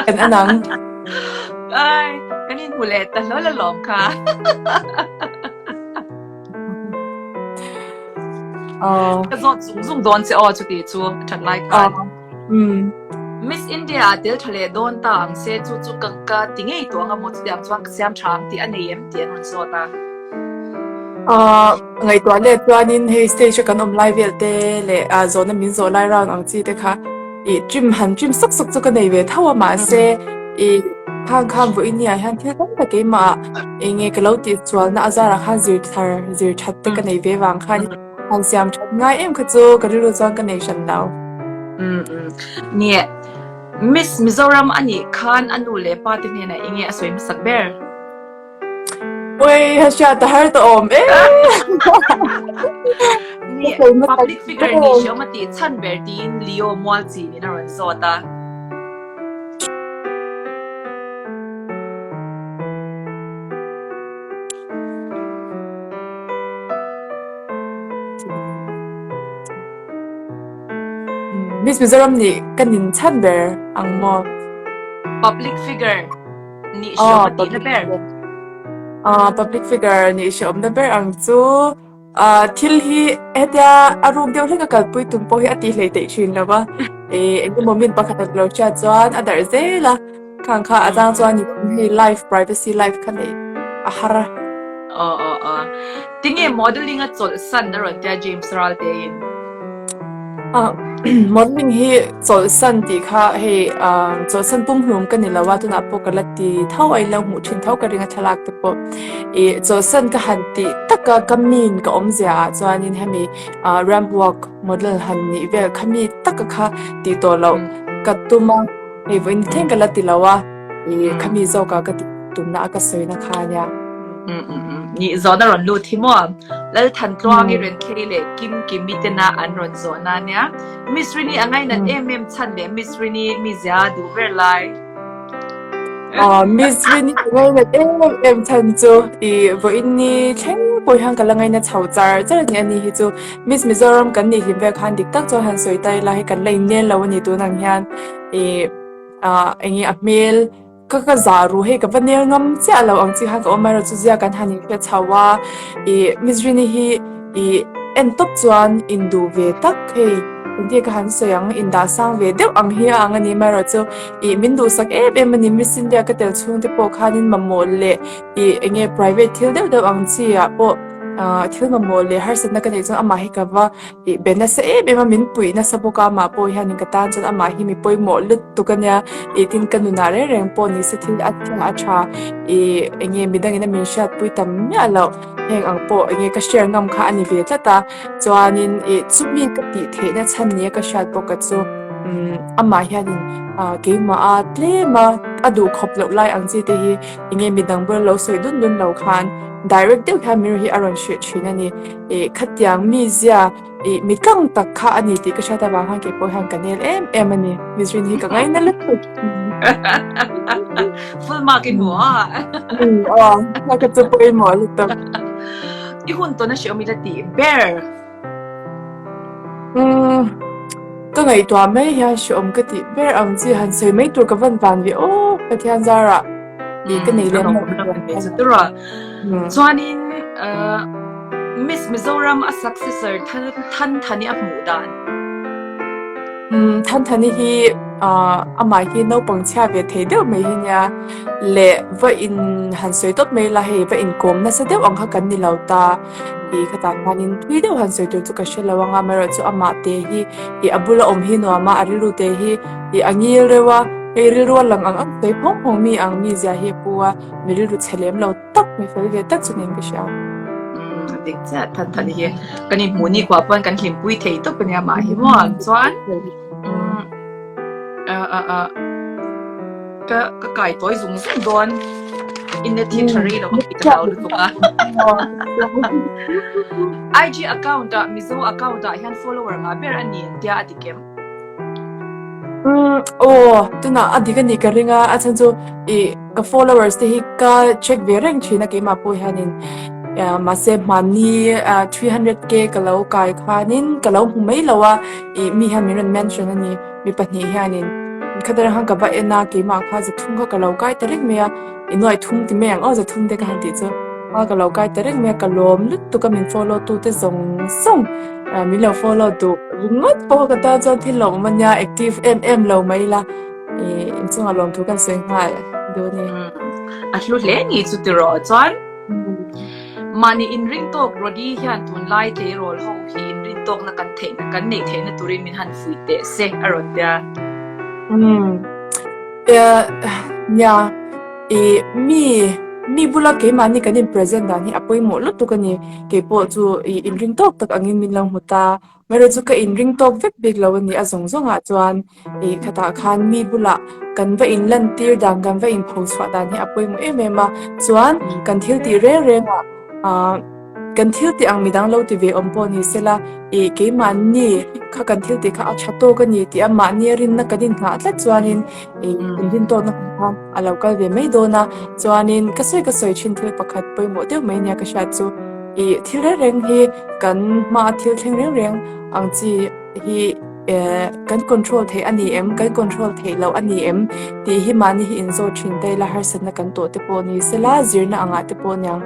Kan anang. Ai, kan inhmu leh ta hlawl alawm kha. Ka zawt zung zung dawn che aw chuti chu a that lai khan. Miss India ah tel tha leh dawn ta ang se chu chu ka ka ti ngei tawh ang a maw chutiang chuan ka siam tha ang tih a nei em tih an rawn zawt a. Ngaihtuah leh chuanin hei stage a kan awm lai vel te leh zawhna min zawh lai round ang chi te kha ih trim han trim sawk sawk chu ka nei ve tho a mahse ih khang khan vawiin ni ah hian thil tam tak keimah ah eng nge ka lo tih chualna a zarah khan zir thar zir that te ka nei ve vang khan han siam that ngai em kha chu ka rilru chuan ka nei hran lo. Nia Miss Mizoram anih khan a nu leh pa te hnenah eng nge a sawi hmasak ber? Ui, ha hriat a har tawh awm e. Ni, public figure ni hriawm a tih chhan ber tiin Leo mual chin in a rawn zawt a. Miss Mizoram nih ka nin chhan ber ang maw? Public figure. Nih hriawm a tihna ber. Public figure nih hriawmna ber ang chu thil hi hetia a ruk deuh hlek a kalpui tum pawh hi a tih hleih theih thin lo va. Eng emaw min pakhat a lo hriat chuan a darh zel a, khang kha a chang chuan hei life privacy life kha neih a har a. Aw aw aw. Tinge modelling a chawlhsan a rawn tia James Raltein? Modelling hi chawlhsan tih kha hei chawlhsan pumhlum ka ni lo a, tunah pawh ka la ti tho a, in lo hmuh thin tho ka ring a thlalak te pawh. Ih chawlhsan ka han tih tak a ka min ka awmzia ah chuanin hemi ramp walk model han nih vel kha mi taka kha tih tawh loh ka tum a, hei vawiin thleng ka la ti lo a. I khami zawk a ka tih tumna a ka sawina kha a nia. Nih zawhna rawn lut hi maw? Lalthantluangi Renkhei leh Kim Kimi tena an rawn zawhna a nia. Miss Rini a ngainat em em chhan leh Miss Rini mizia a duh ber lai. Miss Rini a ngainat em em chhan chu i vawiin ni thleng pawh hian ka la ngaina chho char char a ni. Ani hi chu Miss Mizoram kan nih hlim vel khan dik tak chuan han sawi ta ila hei kan la innel lo a ni tun ang hian i Ahh enge a hmel ka ka zah ru hei ka va nel ngam chiah lo ang chi khan ka awm mai rawh chu zia kan han inhria chho a ih Mizrini hi ih en tawp chuan induh ve tak hei engtin ka han sawi ang indah sang ve deuh ang hi a ang a ni mai rawh chu ih min duhsak em em a ni Miss India ka tel chhung te pawh khanin mamawh leh ih enge private thil deuh deuh ang chi ah pawh ahh thil mamawh leh harsatna ka neih chuan amah hi ka va Tih be nasa em em a, min puih nasa bawk a, amah pawh hianin ka tan chuan amah hi mi pawimawh lutuk a nia, ih tin ka nunah reng reng pawh ni se thil a tha a tha, ih eng nge midangin a min hriatpui tam miah loh, heng ang pawh eng nge ka share ngam kha a ni ve tlat a, chuanin ih chumi ka tih theihna chhan nia ka hriat bawk a chu umm amah hianin ah keimah a tlem a, a duh khawp loh lai ang chi te hi eng nge midang bula lo sawi dun dun lo khan direct deuh hian min hi a rawn hrilh thin a ni. Ih khatiang mizia ih mi tlang tak kha a ni tih ka hriat avang khan keipawh hian ka nel em em a ni. Mizrin hi ka ngaina lutuk. Full mark i hmu a. Aw, ka chu pawimawh lutuk. I hun tawn a hreawm ila tih ber. Umm, ka ngaihtuah mai hian hreawm ka tih ber ang chi han sawi mai tur ka van van ve aw Pathian zarah ih ka nei lem lo. Chuanin Miss Mizoram a successor Than Thani a hmuh dan. Umm Than Thani hi amah hi naupang chhia ve thei deuh mai hi nia leh va in han sawi tawp mai la hei va inkawm nasa deuh ang kha kan ni lo ta tih khatah khanin thui deuh han sawi tur chu ka hre lo ang a amaherawhchu amah te hi ih a bula awm hi nuam a a rilru te hi ih a ngil reuh a hei rilru a lang ang ang sawi phawng phawng mi ang mizia hi a pu a mi rilru chhe lem lo tak mi fel ve tak chu niin ka hria. Umm a dik chiah than than hi kan inhmuh ni kuah pawn kan hlimpui thei tawp ania mah hi maw ang chuan umm a a a ka ka kai tawi zung zung dawn in net hi tha rei lo ang tih ka hlau lutuk a IG account ah Mizo account ah hian follower ngah ber a ni an tia a dik em? Umm aw tunah a dik a nih ka ring a a chhan chu ih Ka followers te hi ka check ve reng thin a keimah pawh hianin mahse hmanni 300k ka lo kai khanin ka lo hmu mai lo a ih mi hian min rawn mention a ni. Mi pahnih hianin khata khan ka va en a, keimah kha zathum kha ka lo kai ta reng mai a, i nuai thum ti mai ang aw zathum te ka han tih chu a ka lo kai ta reng mai a, ka lawm lutuk a min follow tu te zawng zawng min lo follow duh ringawt pawh ka tan chuan thil lawmawm a nia active em em lo mai ila ih inchungah lawmthu kan sawi nghal duh a ni. A hlu hle ni chu tiraw chuan. Mahni inring tawk Rody hian tunlai tleirawl ho hi inrin tawkna kan theihna kan neih theihna turin min han fuih teh se a rawn tia. Umm nia i mi mi bula keimahni kan in present dan hi a pawimawh lutuk a ni. Keipawh chu i inring tawk tak angin min lo hmu ta. Amaherawhchu chu ka inring tawk vek bik lo a ni a zawng zawngah chuan ih khatah khan mi bulah kan va inlantir dan kan va inpho chhuah dan hi a pawimawh em em a chuan kan thil tih reng reng ah ah kan thil tih ang midang lo ti ve awm pawh ni sela ih keimahni kha kan thil tih kha a tha tawk a ni tih a mahni a rinna kan inngah tlat chuanin ih inrin tawkna kha a lo kal ve mai dawn a chuanin ka sawi ka sawi thin thil pakhat pawimawh deuh mai nia ka hriat chu ih thil reng reng hi Kan hmaa thil thleng reng reng ang chi hi kan control theih a ni em, kan control theih loh a ni em tih hi mahni hi inzawt thin ta ila harsatna kan tawh te pawh ni sela, zirna angah te pawh niang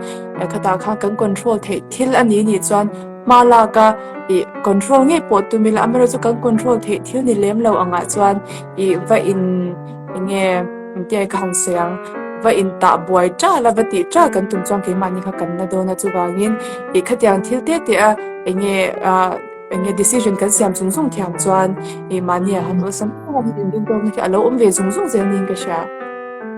khatah khan kan control theih thil a ni nih chuan hma lak a ih control ngei pawh tum ila amaherawhchu kan control theih thil ni lem lo angah chuan ih va in eng nge engtiang ka han sawi ang va in tah buai ṭal a va tih ṭal kan tum chuan keimahni kha kan na dawn a chuvangin ih khatiang thil te te a eng nge ah eng nge decision kan siam zung zung thiam chuan ih mahni ah han awlsam em em in rin tawkna khi a lo awm ve zung zung zel niin ka hria.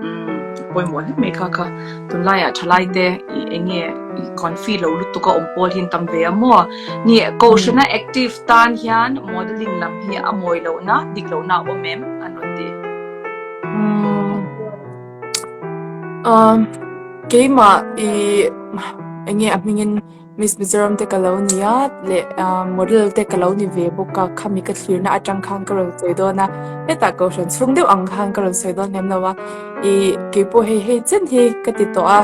Umm pawimawh hle mai kha kha tunlaiah thalai te ih eng nge ih confi lo lutuk a awm pawl hi an tam ve a maw ni kohhrana active tan hian modeling lam hi a mawi lohna dik lohna a awm em an rawn ti. Umm keimah ih eng nge a hmingin Miss Mizoram te ka lo ni a leh model te ka lo ni ve bawk a khami ka thlirna atang khan ka rawn sawi dawn a hetah kohhran chhung deuh ang khan ka rawn sawi dawn lem lo a ih keipawh hei hei chen hi ka ti tawh a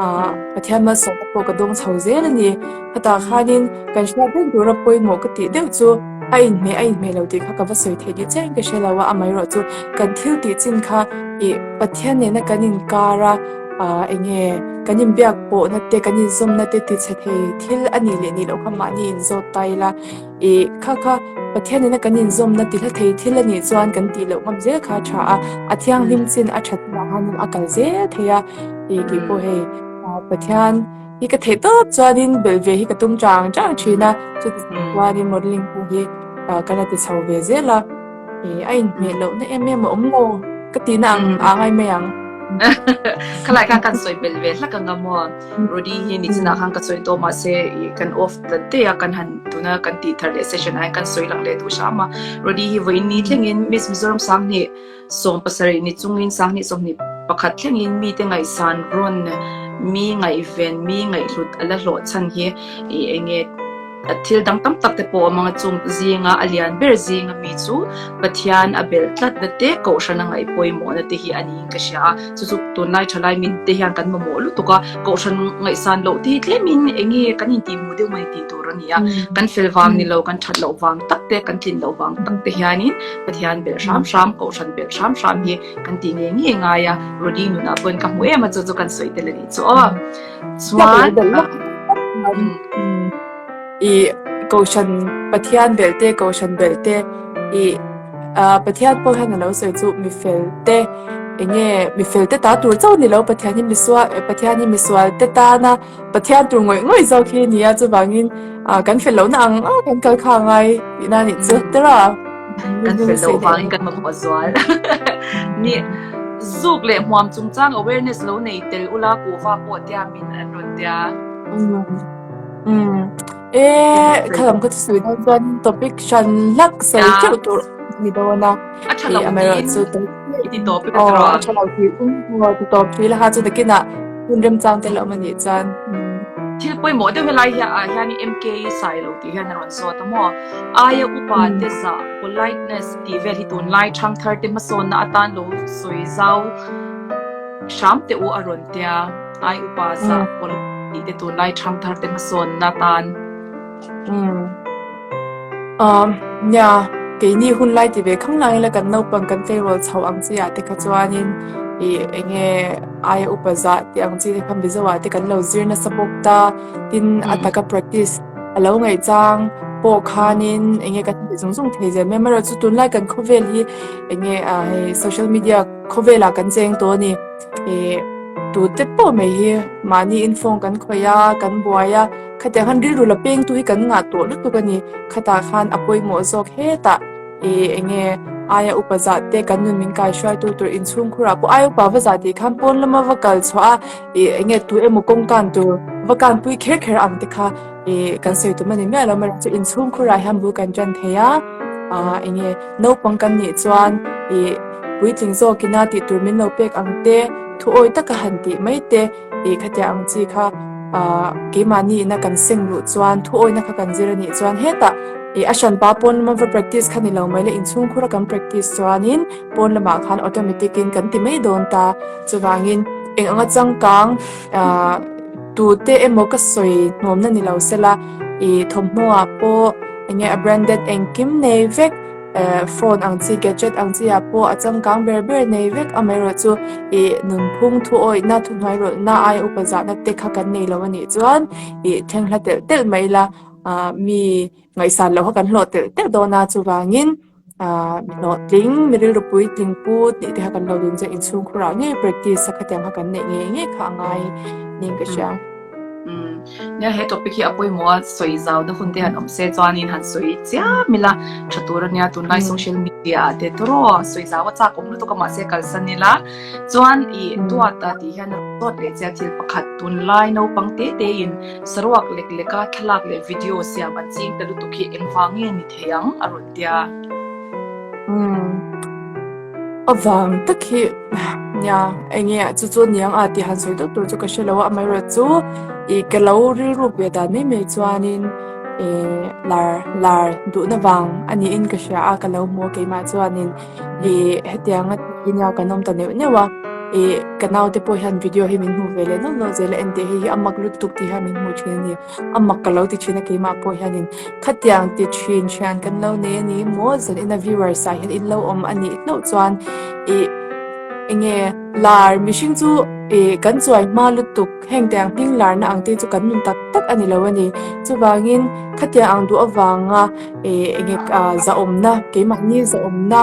ah Pathian malsawmna pawh ka dawng chho zel a ni hetah khanin kan hriat reng tura pawimawh ka tih deuh chu a inhmeh a inhmeh lo tih kha ka va sawi theih ni chiah in ka hre lo a amaherawh chu kan thil tih chin kha ih Pathian nena kan inkar a ah eng nge kan inbiak pawhna te kan inzawmna te ti chhe thei thil a nih leh nih loh kha mahni inzawt ta ila ih kha kha Pathian nena kan inzawmna ti hla thei thil a nih chuan kan tih loh ngam zel kha a tha a a thianghlim chin a that hunah khanin a kal zel thei a ih tih pawh hei ah Pathian hi ka theih tawp chuanin belh ve hi ka tum chang chang thin a chuti chuanin modelling pawh hi ah ka la ti chho ve zel a. Ih a inhmeh lohna em em a awm lo ka tihna ang a ngai mai ang. Khalai khan kan sawi belh ve hlak ang a maw? Rody hi nichinah khan ka sawi tawh mahse ih kan off ta daih a kan han tuna kan tih thar leh session ah hian kan sawi lang leh duh hram a. Rody hi vawiin ni thlengin Miss Mizoram Sanghnih 70 ni chungin 2021 thlengin mite ngaihsan rawn mi ngaihven mi ngaihhlut a la hlawh chhan hi ih eng nge Thil dang tam tak te pawh a awm ang a, chung zinga a lian ber zinga mi chu Pathian a belh tlatna te, Kohhran a ngaih pawimawhna te hi a niin ka hria a. Chu chu tunlai thalai min te hian kan mamawh lutuk a, Kohhran ngaihsan loh te hi tlemin eng nge kan intihhmuh deuh mai tih tur a ni a. Kan fel vang ni lo, kan that loh vang tak te, kan tlin loh vang tak te hianin Pathian belh hram hram, Kohhran belh hram hram hi kan tih ngei ngei ngai a. Rody nunah pawhin ka hmu em a, chu chu kan sawi tel a nih chu aw. Chuan I Kohhran Pathian belh te Kohhran belh te i Pathian pawh hian a lo sawi chu mi fel te eng nge mi fel te ta tur chauh ni lo Pathian hi misual Pathian hi misual te tana Pathian tur ngawih ngawih zawk hi a ni a chuvangin kan fel lohna ang ang kan kal kha a ngai tihna a nih chu tira. Kan fel loh vangin kan mamawh zual. Ni zuk leh hmuam chungchang awareness lo nei tel ula kuhva pawh tia min an rawn tia. Umm e khalam ka chu sawi dawn chuan topic hran hlak sawi teuh tur ni dawn a. A tha lo tiin i ti tawp ila tiraw? A tha lo tiin aw ti tawp thui la kha chu nakinah hun remchang te la awm a nih chuan. Thil pawimawh deuh helai ah hian MK sai lo tih hian a rawn zawt a maw? Aia upa te zah, politeness, tih vel hi tunlai thangthar te hmasawnna atan lo sawi zau hram teh u a rawn tia. Ai upa zah, polite, tih te tunlai thangthar te hmasawnna atan. Umm nia. Keini hun lai ti ve khang lang ila kan naupang kan tleirawl chho ang chi ah te kha chuanin ih eng nge aia upa zah tih ang chi te kha Mizo ah te kan lo zir nasa bawk ta tin a taka practice a lo ngaih chang pawh khanin eng nge kan tih zung zung thei zel mai amaherawhchu tunlai kan khawvel hi eng nge ah hei social media khawvelah kan cheng tawh a ni ih tute pawh mai hi mahni in phone kan khawih a kan buai a. Khatiang khan rilru la pengtu hi kan ngah tawh lutuk a ni. Khatah khan a pawimawh zawk hetah ih eng nge aia upa zah te kan nun min kai hruaitu tur inchhungkhurah pawh aia upa va zah tih khan pawn lama va kal chhuah a ih eng nge tu emaw kawng kan tur va kan pui kher kher ang te kha ih kan sawi tum a ni miah lo amaherawhchu chu inchhungkhurah hian bul kan ṭan thei a ah eng nge naupang kan nih chuan ih puitling zawkina tih tur min lo pek ang te thuawi taka han tih mai te. Ih khatiang ang chi kha ah keimahni ina kan seng luh chuan thu awina kha kan zir a nih chuan hetah ih a hranpa pawn lama va practice kha ni lo mai le inchhungkhur a kan practice chuanin pawn lamah khan automatic in kan ti mai dawn ta chuvangin eng anga changkang ah tute emaw ka sawi hnawmna ni lo sela ih thawmhnaw ah pawh eng nge a branded engkim nei vek. Phone ang chi gadget ang chi ah pawh a changkang ber ber nei vek amaherawhchu ih nunphung thu awihna thuhnuai rawlhna aia upa zahna te kha kan nei lo a nih chuan ih thleng hla telh telh mai ila ah mi ngaihsan loh kha kan hlawh telh telh dawn a chuvangin ah mi hlawhtling mi rilru puitling pu tih te kha kan lo dun chuan inchhungkhurah ngei practice a khatiang kha kan neih ngei ngei kha a ngai niin ka hria. Nia he topic hi a pawimawh a sawi zau na hun te han awm se chuanin han sawi chiam ila tha tur ania tunlai social media ah te tawraw sawi zau a chak awm lutuk a mahse kalsan ila chuan ih duat a tih hian a dawt leh chiah thil pakhat tunlai naupang te te in saruak lek lek a thlalak leh video siam an ching ta lutuk hi engvang nge ni thei ang a rawn tia. Avang tak hi nia eng nge chu chu niang a tih han sawi deuh tur chu ka hre lo a amaherawhchu ih ka lo rilru ve dan mai mai chuanin ih lar lar duhna vang a niin ka hria a ka lo hmu a keimah chuanin ih hetianga tih nia kan awm ta neuh neuh a ih ka naute pawh hian video hi min hmuh ve leh nawlh nawlh zel a enteh hei hi a mak lutuk tih hian min hmuh thin a ni. A mak ka lo ti thin a keimah pawh hianin khatiang ti thin thian kan lo nei a ni maw zan ina viewers ah hian in lo awm a nih hlauh chuan ih enge lar mihring chu ih kan chuai hma lutuk heng te ang hming larna ang te chu kan nun tak tak a ni lo a ni chuvangin khatiang ang duh avanga ih enge ah zahawmna keimahni zahawmna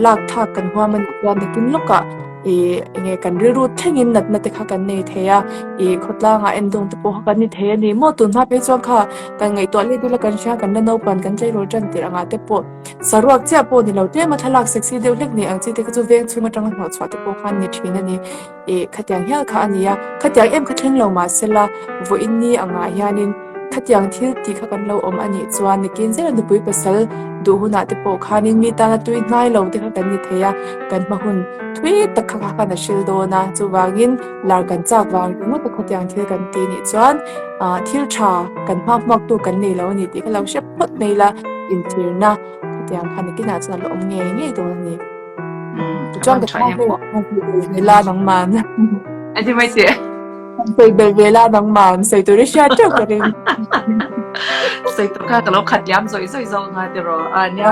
lak thlak kan huam a nih chuan nakin lawkah. Ih enge kan rilru thlengin natna te kha kan nei thei a, ih khawtlangah endawng te pawh kha kan ni thei a ni maw? Tun hma phei chuan kha kan ngaihtuah let ila kan hria kan la naupan kan tleirawl tan tirh angah te pawh saruak chiah pawh ni lo tlem a thlalak sexy deuh hlek nei ang chi te kha chu veng chhung atanga hnawh chhuah te pawh khan ni thin a ni. Ih khatiang hial kha a ni a, khatiang em kha thleng lo mahsela vawiin ni angah hianin Khatiang thil tih kha kan lo awm a nih chuan nikin zela nupui pasal duh hunah te pawh khanin mi tana tui hnai lo te kha kan ni thei a, kan hma hun thui tak kha kha kan a hril dawn a, chuvangin lar kan chak vang ringawt a khatiang thil kan ti nih chuan ah thil tha kan hma hmuaktu kan nei lo a ni tih kha lo hre phawt mai ila inchhirna khatiang kha nikinah chuan a la awm ngei ngei dawn a ni. Tichuan ka thlang ve la nangman. A ti mai che. Sawi belh ve la nangman sawi tur i hriat teuh ka ring. Sawi tur kha ka lo khat liam zawih zawih zawk anga tiraw a nia.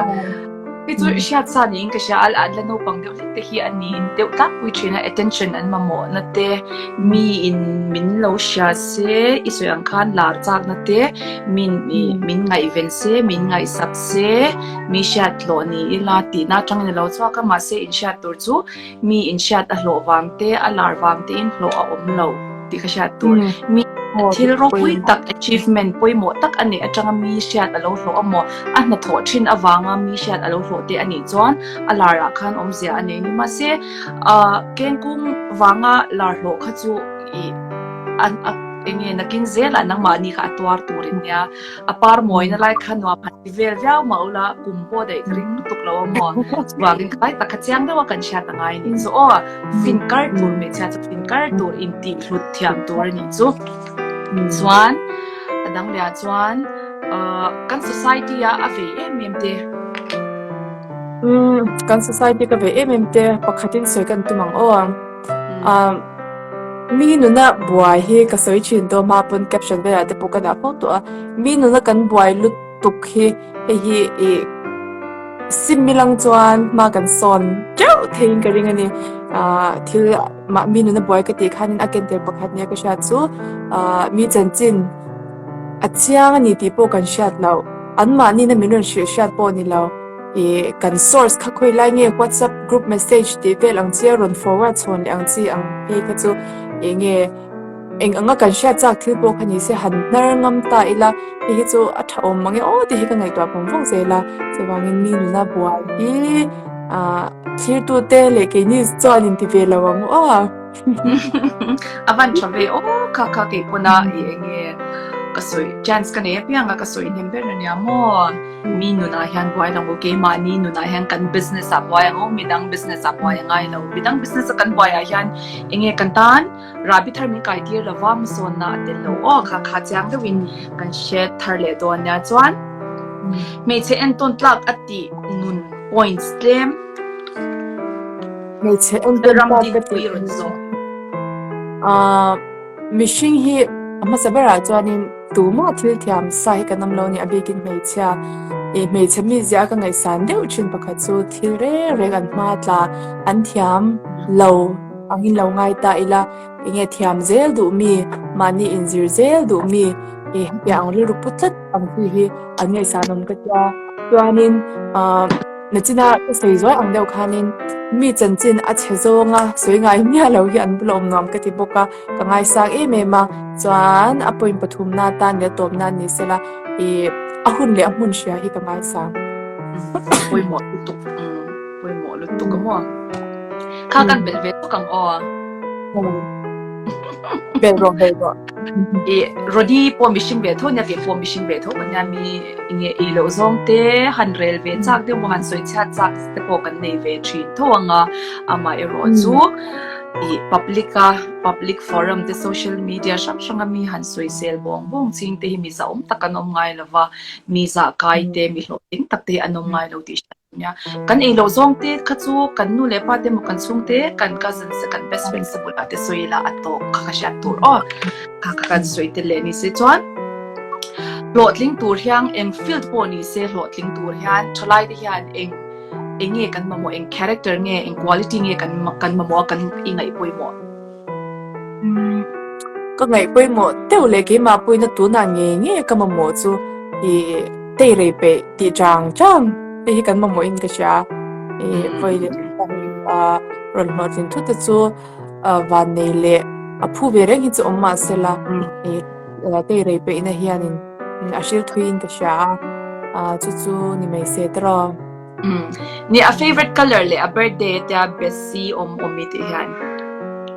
Hei chu hriat sa niin ka hria a, an la naupang deuh hlek te hi a niin deuh tlangpui thin a, attention an mamawh na te, mi in min lo hria se i sawi ang khan lar chak na te, min min ngaihven se, min ngaihsak se, mi hriat hlawh ni ila tihna atangin a lo chhuak a, mahse inhriat tur chu Mi inhriat a hlawh vang te, a lar vang tein hlawh a awm lo tih ka hriat tur. Mi thil ropui tak, achievement pawimawh tak a neih atanga mi hriat a lo hlawh a maw, a hnathawh thin avanga mi hriat a lo hlawh te a nih chuan a lar ah khan awmzia a nei ni. Mahse, kengkung vanga lar hlawh kha chu ih eng nge nakin zelah nangmahni kha a tuar tur in nia. A par mawina lai kha nuam han ti vel viau mah ula kum pawh daih ka ring lutuk lo a maw? Chuvangin khalai tak kha chiang deuha kan hriat a ngai a nih chu aw. Fin kar tur hmeichhia chu fin kar tur intih hlut thiam tur a nih chu. Chuan a dang leh ah chuan ahh kan society a a vei em em te. Umm kan society ka vei em em te pakhatin sawi kan tum ang aw. Ahh mi nuna buai hi ka sawi thin tawh hma pawn caption velah te pawh ka dah fo tawh a mi nuna kan buai lutuk hi hei hi ih. sim ilang chuan hma kan sawn teuh theiin ka ring a ni. Ah thil mah mi nuna buai ka tih khanin a ken tel pakhat nia ka hriat chu ah mi chanchin a chiang a ni tih pawh kan hriat loh, anmahni na min rawn hrilh hriat pawh a ni lo. Ih kan source kha khawi lai nge WhatsApp group message tih vel ang chi a rawn forward chhawn leh ang chi ang phei kha chu eng nge eng anga kan hriat chak thil pawh kha ni se han hnar ngam ta ila hei hi chu a tha awm mang e aw tih hi ka ngaihtuah vawng vawng zel a chuvangin mi nuna buai hi ah thlirtute leh keini chuan inti ve lo ang aw. A van tha ve aw kha kha kei pawn a i eng nge ka sawi chance ka nei apiang a ka sawi hnem ber ania maw mi nunah hian buai lo keimahni nunah hian kan business ah buai ang aw midang business ah buai a ngai lo midang business a kan buai ah hian eng nge kan tan rahbi thar min kai tir lova hmasawnna a tel lo aw kha kha chiang deuhin kan hre thar leh dawn nia chuan hmeichhe entawn tlak a tih nun points tlem. Hmeichhe entawn tlak ka tih rawn zawh. Aaa mihring hi a hmasa berah chuanin tumah thil thiam sa hi kan awm lo a ni a bikin hmeichhia ih hmeichhe mizia ka ngaihsan deuh thin pakhat chu thil reng reng an hma tla an thiam lo angin lo ngai ta ila enge thiam zel duh mi mahni inzir zel duh mi ih hetiang ang rilru pu tlat ang chi hi an ngaihsan awm ka tia chuanin aaa. Nachina ka sawi zuai ang deuh khanin mi chanchin a chhe zawnga sawi ngai miah lo hi an bula awm nuam ka ti bawk a, ka ngaisang em em a, chuan a point pathumna atan leh a tawpna ni sela ih a hun leh a hmun hria hi ka ngaisang. Pawimawh lutuk, pawimawh lutuk a maw? Kha kan belh ve tawk ang aw. Belh rawh, belh rawh. Ih Rody pawh mihring ve tho nia, kei pawh mihring ve tho ka nia mi. Enge ei loh zawng te han rel ve chak deuh maw han sawi chhiat chak te pawh kan nei ve thin tho ang a, amaherawh chu ih public a public forum te social media hrang hrang a mi han sawisel vawng vawng ching te hi mi zahawm tak an awm ngai lo va, mi zah kai te mi hlawhtling tak te hi an awm ngai lo tih hriat Nia, kan ei loh zawng te kha chu kan nu leh pa te emaw kan chhung te, kan cousins te, kan best friends te bulah te sawi ila a tawk kha ka hriat tur aw. Kha kha kan sawi tel leh ni se chuan hlawhtling tur hian eng field pawh ni se hlawhtling tur hian thalai te hian eng eng nge kan mamawh, eng character nge, eng quality nge kan kan mamawh a kan i ngaih pawimawh. Ka ngaih pawimawh deuh leh keimah pawina tunah ngei ngei ka mamawh chu ih tei rei peih tih chang chang hei hi kan mamawhin ka hria ih vawi leh a rawn hlawhtlin thut te chu van nei leh a phu ve reng hi chu awm mah se la ih tei rei peihna hianin a hril thuiin ka hria a chu chu ni mai se tiraw. Umm. Ni a favorite color leh a birthday tia Bessie awm awm i tih hian.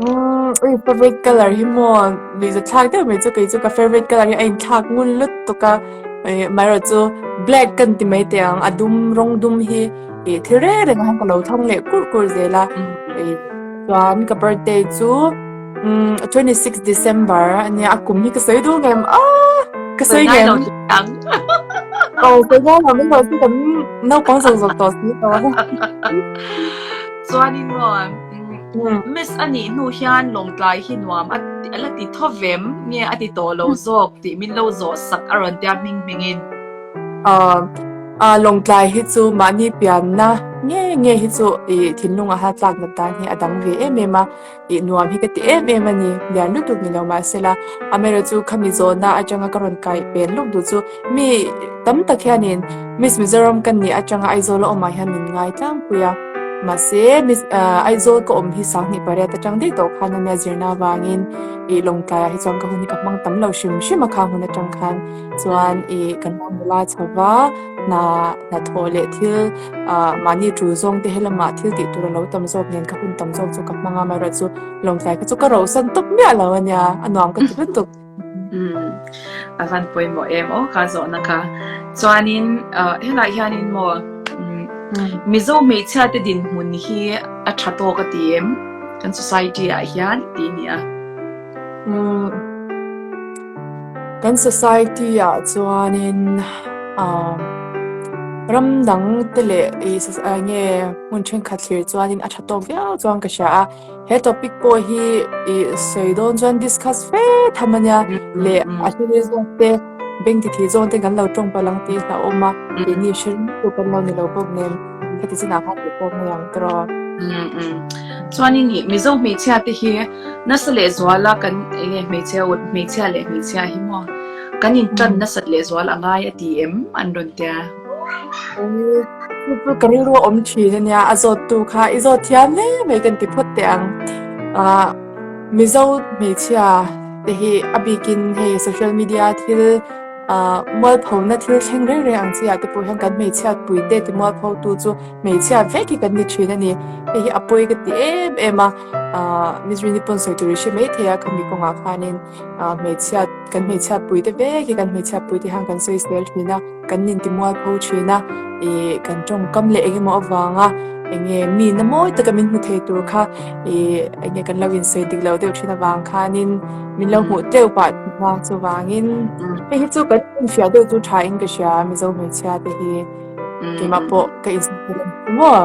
Umm, ui favorite color hi maw nuihza thlak deuh mai chu kei chu ka favorite color hi a inthlak ngun lutuk a, ih amaherawh chu black ka inti mai teh ang a dum rawng dum hi ih thil reng reng ah hian ka lo thlang leh kurh kurh zel a, ih chuan ka birthday chu umm 26 December ania a kum hi ka sawi duh ngem aaa ka sawi ngai ngem. lo tih ang. Aw sawi ngai lo mai lo chu kan naupang zawk zawk tawh si lo a. Chuanin maw Miss a nih hnu hian Lawngtlai hi nuam a la ti tho vem nge a ti tawh lo zawk tih min lo zawh sak a rawn tia hming hmingin. Aw Lawngtlai hi chu mahni pianna nge nge hi chu ih thinlung aha tlak nat dan hi a dang ve em em a. Tih nuam hi ka ti em em a ni, lian lutuk ni lo mahsela amaherawh chu khami zawhna atanga ka rawn kai pen lawk duh chu mi tam tak hianin Miss Mizoram ka nih atanga Aizawl a awmah hian min ngai tlangpui a, mahse Miss Aizawl ka awm hi sanghnih pariat atang daih tawh khan ania zirna avangin ih Lawngtlaiah hi chuan ka hun hi ka hmang tam lo hrim hrim a khang hun atang khan chuan ih kan lo nula chho va hna hnathawh leh thil ah mahni tul zawng te helamah thil tih tur a lo tam zawk nen ka hun tam zawk chu ka hmang a amaherawh chu lawngtlai kha chu ka rohsan tawp miah lo ania a nuam ka ti lutuk. Umm a van pawimawh em aw ka zawhna kha chuanin ah helai hianin maw umm Mizo hmeichhia te dinhmun hi a tha tawk a ti em kan society ah hian tih a ni a. Umm kan society ah chuanin ah ram dang te leh ih eng nge hmun thenkhat thlir chuanin a tha tawk viau chuan ka hria a he topic pawh hi ih sawi dawn chuan discuss fe tham ania leh a thil zawk te. Beng ti thih zawn te kan lo tawng palh ang tih hlauhawm a, keini hre ringtu kan lo ni lo bawk nen heti chinah khan tih pawh mai ang tawh. Chuanin ih Mizo hmeichhia te hi nasa leh zuala kan enge hmeichhia ut hmeichhia leh hmeichhia hi maw kan in tan nasat leh zual a ngai a ti em an rawn tia. Chu chu ka rilru a awm thin ania a zawt tu kha i zawt thiam hle mai kan ti phawt teh ang. Ah Mizo hmeichhia te hi a bikin hei social media thil ah mualphona thil thleng reng reng ang chi ah te pawh hian kan hmeichhia pui te ti mualpho tu chu hmeichhia vek hi kan ni thin a ni. Hei hi a pawi ka ti em em a ah Miss Rini pawn sawi tur i hre mai thei a khami kawngah khanin ah hmeichhia kan hmeichhia pui te vek hi kan hmeichhia pui te hian kan sawi zel thin a. Kan intimualpho thin a, ih kan tawngkam leh eng emaw avanga eng nge mi na mawi taka min hmu thei tur kha ih eng nge kan lo insawi dik lo deuh thin avang khanin min lo hmuh teuh pah thin a, chuvangin hei hi chu kan infiah deuh chu tha in ka hria Mizo hmeichhia te hi keimah pawh ka insawi dik lo maw?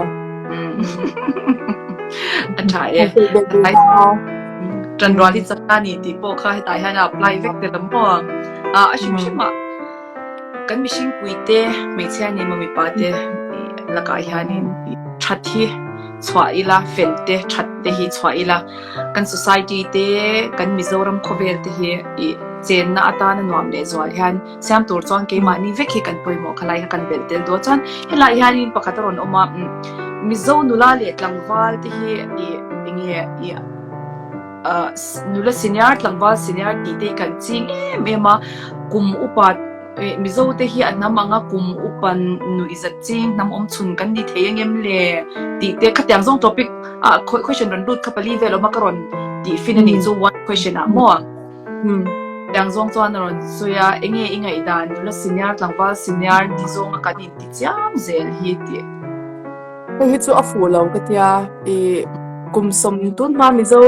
A tha e. Tanrual hi chak a ni tih pawh kha hetah hian a apply vek tel ang maw? A hrim hrim ah. Kan mihring puite, hmeichhia ni emaw mipa te lakah hianin that hi chhuah ila, fel te, that te hi chhuah ila, kan society te, kan Mizoram khawvel te hi ih chenna atana nuam leh zual hian siam tur chuan keimahni vek hi kan pawimawh khalai kha kan belh tel dawn chuan helai hianin pakhat a rawn awm a, Mizo nula leh tlangval te hi ih enge ih. Nula senior, tlangval senior tih te hi kan ching em em a, kum upa Mizo te hi a hnam anga kum upa nuihzat ching hnam awm chhun kan ni thei ang em le tih te khatiang zawng topic ah question rawn lut kha pali vel awm a ka rawn tih fin a nih chu one question ah maw? Tiang zawng chuan a rawn sawi a, enge i ngaihdan nula senior, tlangval senior ti zawnga kan inti chiam zel hi tih. Hei hi chu a fuh lo ka tia ih kum sawm tun hma Mizo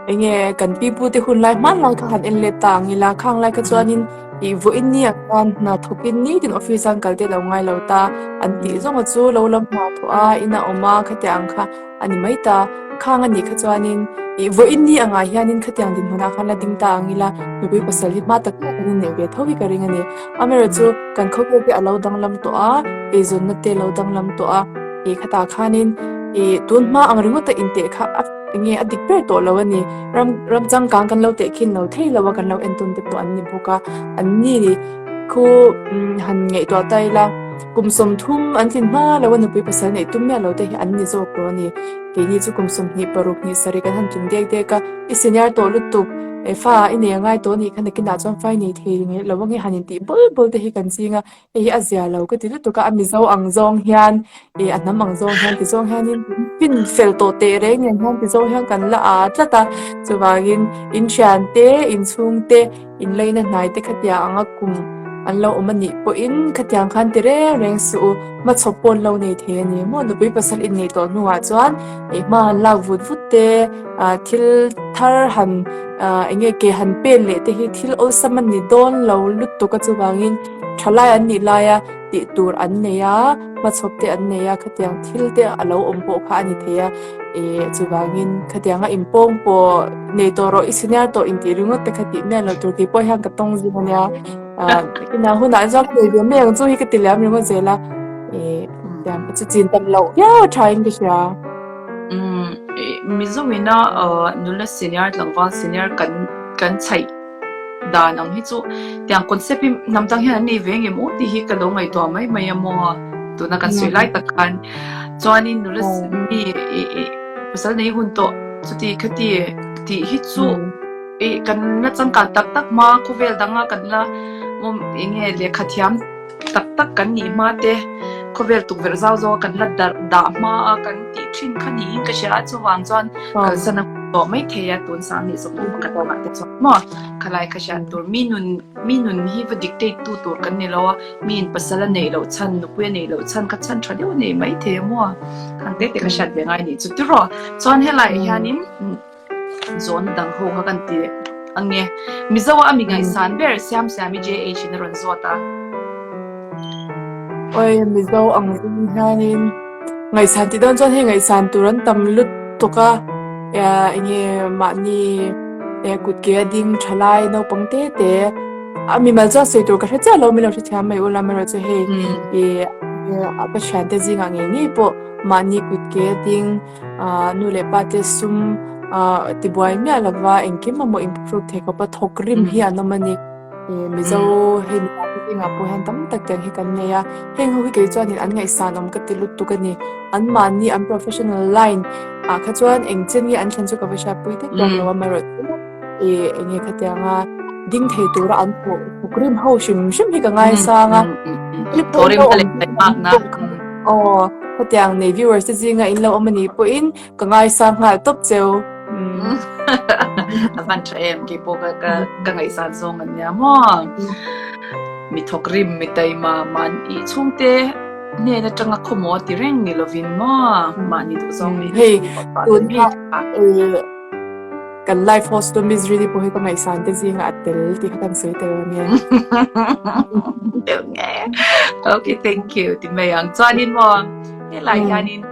enge kan pi pu te hun lai hman lai kha han en let ta ang ila khang lai kha chuanin ih vawiin ni ah khan hna thawkin nitin office a an kal te lo ngai lo ta an tih zawng a chu lo lam hna thawh a in a awm a khatiang ang kha a ni mai ta khang a nih kha chuanin ih vawiin ni angah hianin khatiang dinhmunah khan la ding ta ang ila nupui pasal hi hma tak tak an inneih ve tho hi ka ring a ni. Amaherawhchu kan khawvel te a lo danglam tawh a, eizawnna te a lo danglam tawh a, ih khatah khanin ih tun hma ang ringawta inteh kha a enge a dik ber tawh lo a ni. Ram ram changkang kan lo teh khin lo thei lo a, kan lo entawn te pawh an ni bawk a. An ni khu han ngaihtuah ta ila kum 30 an tlin hma lo a nupui pasal neih tum miah lo te hi an ni zawk tawh a ni. Keini chu kum 20 paruk hnih sarih kan han tlin dek dek a, i senior tawh lutuk e fa i nei a ngai tawh a nih kha nakinah chuan fa i nei thei nge lo ange han intih bawl bawl te hi kan ching a, hei hi a zia lo ka ti lutuk a, a Mizo ang zawng hian ih a hnam ang zawng hian ti zawng hianin fin fel tawh teh reng nen hian ti zawng hian kan la aa tlat a, chuvangin in thian te in chhung te In leina hnai te khatiang anga kum an lo awm a nih pawhin khatiang khan ti reng reng suh u, hmachhawp pawh an lo nei thei a ni maw? Nupui pasal inneih tawh hnuah chuan ih hma han lak vut vut te, ah thil thar han ah eng nge ke han pen leh te hi thil awlsam a ni dawn lo lutuk a chuvangin thalai an nih laia tih tur an nei a, hmachhawp te an nei a, khatiang thil te a lo awm pawh kha a ni thei a. Ih chuvangin khatianga inpawng pawh nei tawh rawh i senior tawh intih ringawt te kha tih miah lo tur tih pawh hian ka tawng zing ania. Ah ina hunah chuan ka nei ve mai ang chu hi ka ti liam ringawt zel a. Ih tiang chu chin tam loh viau a tha in ka hria. Umm Mizo ina nula senior tlangval senior kan kan chhaih Dan ang hi chu tiang concept hi hnam dang hian an nei ve ngem aw tih hi ka lo ngaihtuah mai mai a maw tuna kan sawi lai tak khan chuanin nula mi pasal nei hun tawh chuti khati tih hi chu ih kan la changkan tak tak hma khawvel danga kan la eng nge lehkha thiam tak tak kan nih hma te khawvel tukverh zau zawng a kan la darh dah hma a kan tih thin kha niin ka hria a chuvang chuan kalsan a tawh mai thei a tun sang nih zawk pakhat lamah te chuan maw khalai kha hriat tur mi nun mi nun hi va dictate tu tur kan ni lo a mi in pasal a neih loh chhan nupui a neih loh chhan kha chhan tha deuh a nei mai thei a maw khang te te ka hriat ve ngai nih chu tiraw chuan helai hianin Zawhna dang ho kha kan ti ang nge. Mizo a mi ngaihsan ber Siam Siami JH in a rawn zawt a. Oi Mizo ang zing hianin ngaihsan tih dawn chuan hei ngaihsan tur an tam lutuk a, enge mahni kut ke a ding tha lai naupang te te. A mimal chuan sawi tur ka hre chiah lo, min lo hrethiam mai ula amaherawhchu hei ih ka thiante zingah ngei ngei pawh mahni kut ke a ding ah nu leh pa te sum ah tibuai miah lova engkim mamawh inphuhruk thei khawpa thawk rim hi an awm a ni. Ih Mizo hei mipa te zingah pawh hian tam tak tiang hi kan nei a, heng ho hi kei chuanin an ngaihsan awm ka ti lutuk a ni. An mahni an professional line ah kha chuan eng chen nge an thlen chu ka va hriatpui tek tawk lo amaherawhchu ih eng nge khatianga ding thei tura an thawh thawk rim ho hrim hrim hi ka ngaisang a. Aw khatiang nei viewers te zinga in lo awm anih pawhin Ka ngaisang nghal tawp cheu. A van tha em kei pawh ka ka ka ngaihsan zawng an nia maw. Mi thawk rim mi taima man i chhungte hnen atanga khawmaw ti reng ni lovin maw mahni duh zawng nei Hei tun kha kan live host tu Miss Rini pawh hi ka ngaihsan te zingah a tel tih kha kan sawi tel ania. Tel nge. Okay thank you ti mai ang. Chuanin maw helai hianin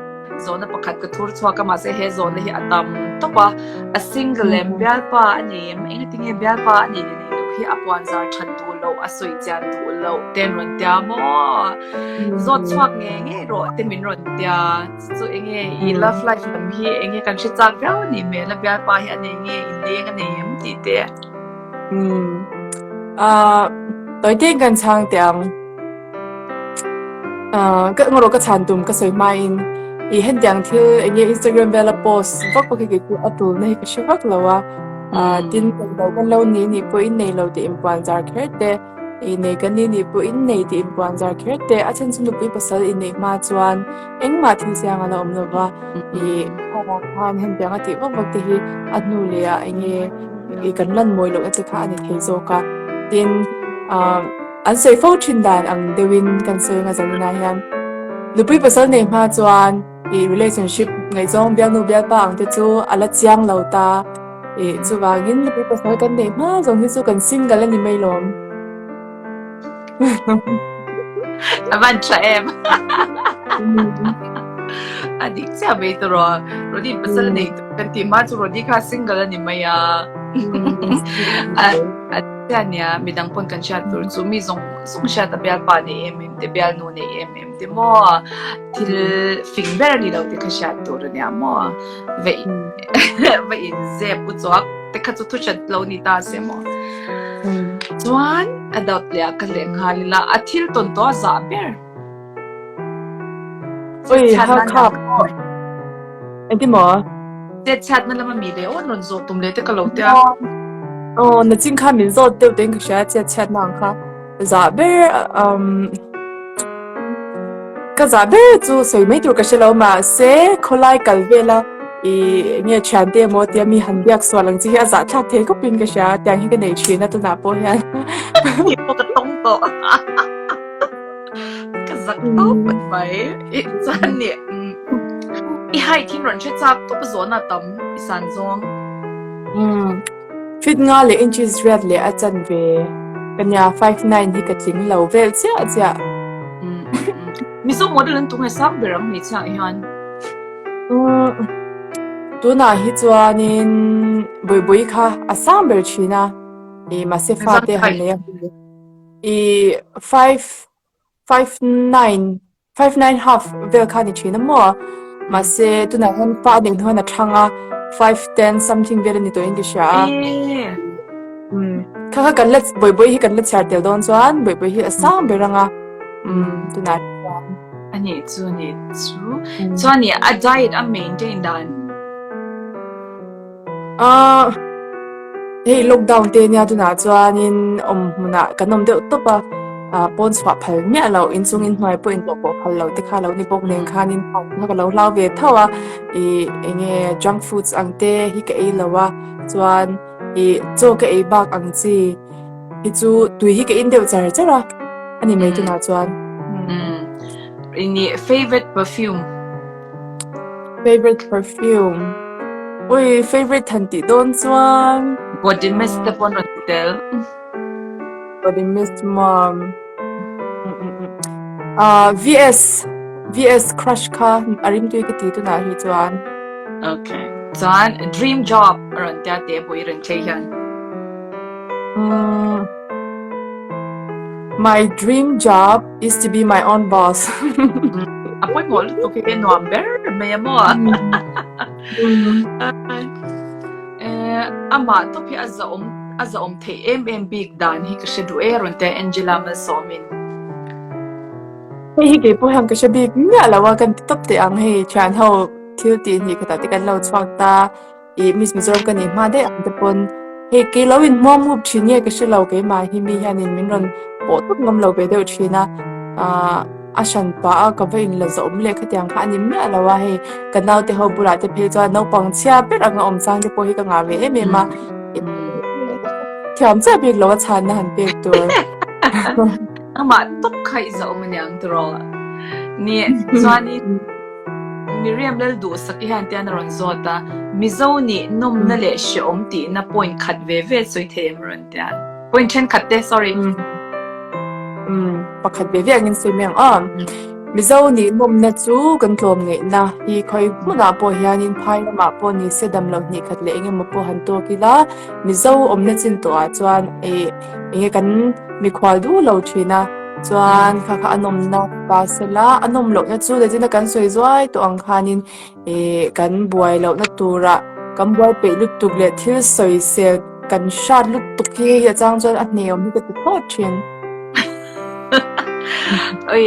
Zawhna pakhat ka thur chhuak a, mahse he zawhna hi a tam tawp a, a single em bialpa a nei em, engatinge bialpa a nei leh nei loh hi a puan zar that duh loh, a sawi chian duh loh te an rawn tia maw? Zawt chhuak ngei ngei rawh te min rawn tia, chu chu enge i love life lam hi enge kan hre chak viau a nih hmel a, bialpa hi a nei nge inleng a nei em tih te. Umm ah tawi te kan chhang teh ang. Ah ka engawh ka chhan tum ka sawi hmain ih hetiang thil eng nge Instagram vela post vak vak hi kei chu a tulna hi ka hre vak lo a. Ah tin englo kan lo ni nih pawhin nei lo tih inpuan zar kher te ih nei kan ni nih pawhin nei tih inpuan zar kher te a chhan chu nupui pasal inneih hma chuan engmah thil siang a la awm lo va. Ih khawngaih khan hetiang a tih vak vak te hi a hnu leh ah eng nge ih kan lan mawi lohna te kha a ni thei zawk a. Tin ah an sawi fo thin dan ang deuhin kan sawi anga Zarina hian nupui pasal nei hma chuan ih relationship ngaihzawng bialnu bialpa ang te chu a la chiang lo ta ih chuvangin nupui pasal kan neih hma zawng hi chu kan single a ni mai lawm. A van tha em. A dik chiah mai tawh Rodi pasal nei kan tih hma chu Rodi kha single a ni mai a. A chiah nia midang pawn kan hriat tur chu mi zawng zawng hriat a bialpa nei em em te bialnu nei em em te maw thil fing ber a ni lo tih kha hriat tur a nia maw va va inzep u chuak te kha chu thu hriat lo ni ta se maw. Chuan a dawt leh a ka leh nghal ila a thil tawn tawh a zah ber. Oi ha kha pawh engti maw? Chet chhiatna lama mi leh awn rawn zawh tum leh te ka lo tia. Aw nachin kha min zawt deuh tein ka hria chet chhiatna ang kha zah ber um Ka zah ber chu sawi mai tur ka hre lo mahse khawlai kal vela ih eng nge thiante emaw tia mi han biak sual ang chi hi a zah thlak thei khawp in ka hria tiang hi ka nei thin a tunah pawh hian. Tih pawh ka tawng tawh ka zak tawp mai i chuan nih i height hi rawn hre chak tawp a zawhna a tam i san zawng. Feet nga leh inches riat leh a chan ve ka nia, 5'9 hi ka tling lo vel chiah chiah. Mizo model an tunge sang ber ang hmeichhia ah hian? Tunah hi chuanin Bawihbawi kha a sang ber thin a, ih mahse fate han nei a, ih five 5'9 5'9 half vel kha ni thin a maw? Mahse tunah hian pa a neih hnu hian a thang a, 5'10 something vel a ni tawhin ka hria a. Umm kha kha kan la Bawihbawi hi kan la chhiar tel dawn chuan Bawihbawi hi a sang ber ang a, umm tunah chuan. A nih chu a nih chu. Chuan ih a diet a maintain dan. Ahh hei lockdown te nia tunah chuanin awm hmunah kan awm deuh tawp a ah pawn chhuah phal miah loh inchung inhnuai pawh intlawh pawh phal loh te kha lo ni bawk nen khanin kha ka lo hlau ve tho a ih eng nge junk foods ang te hi ka ei lo a chuan ih chaw ka ei bak ang chi hi chu tui hi ka in deuh char char a a ni mai tunah chuan. Ih favourite perfume. Favorite perfume Ui favorite han tih dawn chuan Body mist te pawh an rawn ti tel. Body mist maw Ah VS VS crush kha a rimtui ka ti tunah hi chuan. Okay chuan dream job a rawn tia teh pawh i rawn thlei hian. Umm. My dream job is to be my own boss. A pawimawh lutuk hi nuam ber mai a maw? Amah tawp hi a zahawm a zahawm theih em em bik dan hi ka hre duh e rawn tia Angela Malsawmin. Hei hi kei pawh hian ka hre bik miah lo a, kan ti tawp teh ang hei thian ho thil tih hnih khatah te kan lo chhuak ta. Ih Miss Mizoram ka nih hma daih ang te pawn hei kei lo in hmuam mup thin nge ka hre lo keimah hi mi hianin min rawn pawh tawp ngam lo ve deuh thin a ah a hran pah a ka va in la zawh awm leh khatiang kha a ni miah lo a hei ka naute ho bulah te phei chuan naupang chhia ber anga awm chang te pawh hi ka ngah ve em em a thiam chiah bik lo a chhanna han pek tur. Amah tawp kha i zawh awm aniang tiraw? Ni chuanin Miriam Lalduhsak i hian tian a rawn zawt a, Mizo nih nawmna leh hrehawm tihna point khat ve ve sawi thei em rawn tia. Point thenkhat te, sorry. Umm, pakhat ve ve angin sawi mai ang aw. Mizo nih nawmna chu kan tlawm ngeihna hi khawi hmunah pawh hianin phai lamah pawh ni se dam loh hnih khat leh eng emaw pawh han tawk ila, Mizo awmna chin tawhah chuan ih enge kan mikhual duh lo thin a, chuan kha kha a nawmna ta sela a nawm lohna chu lehchina kan sawi zuai tawh ang khanin ih kan buai lohna turah kan buai peih lutuk leh thil sawi sel kan hrat lutuk hi hei a chang chuan a hne awm hi ka ti phawt thin. Oi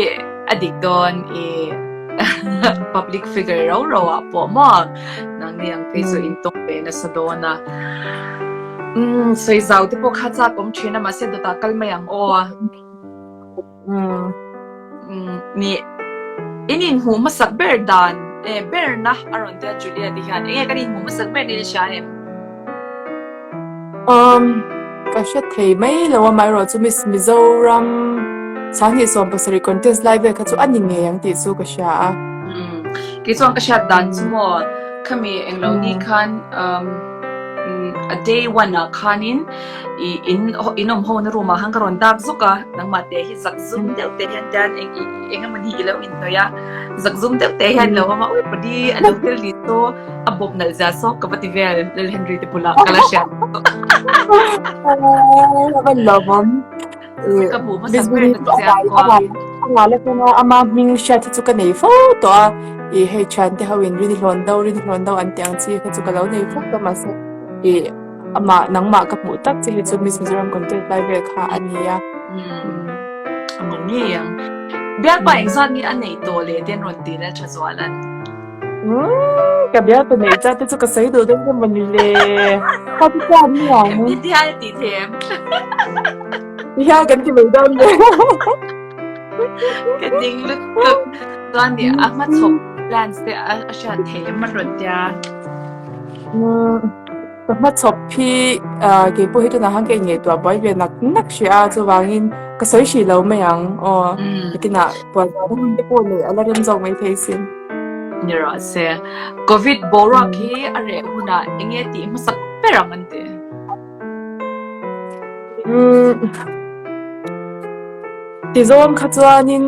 a dik dawn i public figure rau rau ah pawh maw nangni ang phei chu in tawng ve nasa dawn a. Umm sawi zau te pawh kha chak awm thin a mahse dawtah kal mai ang aw. Umm ni in inhmuh hmasak ber dan eh berna a rawn tia Juliet-i hian enge kan inhmuh hmasak ber niin i hria em? Umm ka hre thei mai lo a amaherawh chu Miss Mizoram 2017 contest lai vel kha chu a ni ngei ang tih chu ka hria a. Umm kei chuan ka hriat dan chu maw khami englo ni khan umm a day one ah khanin i in in awm ho na room ah khan ka rawn dak zuk a nangmah te hi zak zum deuh te hian tian eng eng emawni i lo inhnawih a zak zum deuh te hian lo awm a ui pali a lo tel ni chu a bawp nalh zia saw ka va ti vel Lal Henry te bulah ka la hriat A van lawmawm. Ka hmuh hmasa ber na chiang kuang. A ngal atanga ama hming hriat hi chu ka nei fo tawh a. I hei thian te ho in rin hlawn do rin hlawn do an tih ang chi kha chu ka lo nei fo tawh mahse i amah nangmah ka hmuh tak che hi chu Miss Mizoram contest lai vel kha a nia. A ni ngei ang. Bialpa engzat nge a neih tawh le te an rawn ti leh tha zual an. Ka bialpa neih chat te chu ka sawi duh dawn em mawni le. Ka ti chuan ni ang. Ti hian ti thei em? Ti hian kan ti mai dawn le. Ka ding lutuk. Chuan ni a hmachhawp plans te a hriat thei em a rawn tia. Ka hmachhawp hi kei pawh hi tunah khan ka inngaihtuah buai ve nak nak hrih a, chuvangin ka sawi hrih lo mai ang aw. Nikinah puan zah hun te pawh neih a la rem zawk mai thei sin. Ni rawh se. Covid boruak hi a reh hunah eng nge tih hmasak ber ang an ti? Ti zawng kha chuanin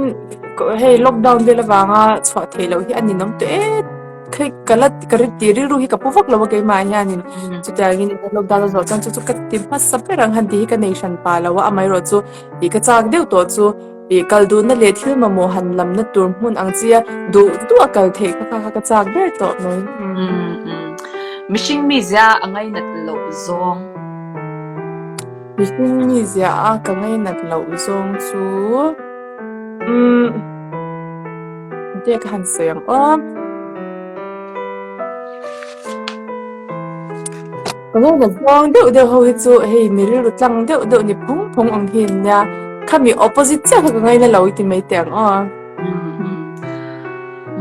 hei lockdown vel avanga chhuah theih loh hi a ninawm tawh em. Khi ka la ka ri ti rilru hi ka pu vak lo a keimah hianin chutiangin lockdown a zawh chuan chu chu ka ti hmasa ber ang han tih hi ka nei hran pah lo a amaherawh chu ih ka chak deuh tawh chu ih kal duhna leh thil mamawh han lamna tur hmun ang chi a duh duh a kal theih kha kha ka chak ber tawh mai. Mihring mizia a ngainat loh zawng. Mihring mizia a ka ngainat loh zawng chu umm. Tia ka han sawi ang aw. Ka ngaihna zawng deuh deuh ho hi chu hei mi rilru tlang deuh deuh ni phung phung ang hi an nia. Khami opposite chiah kha ka ngaihna lo i ti mai teh ang aw.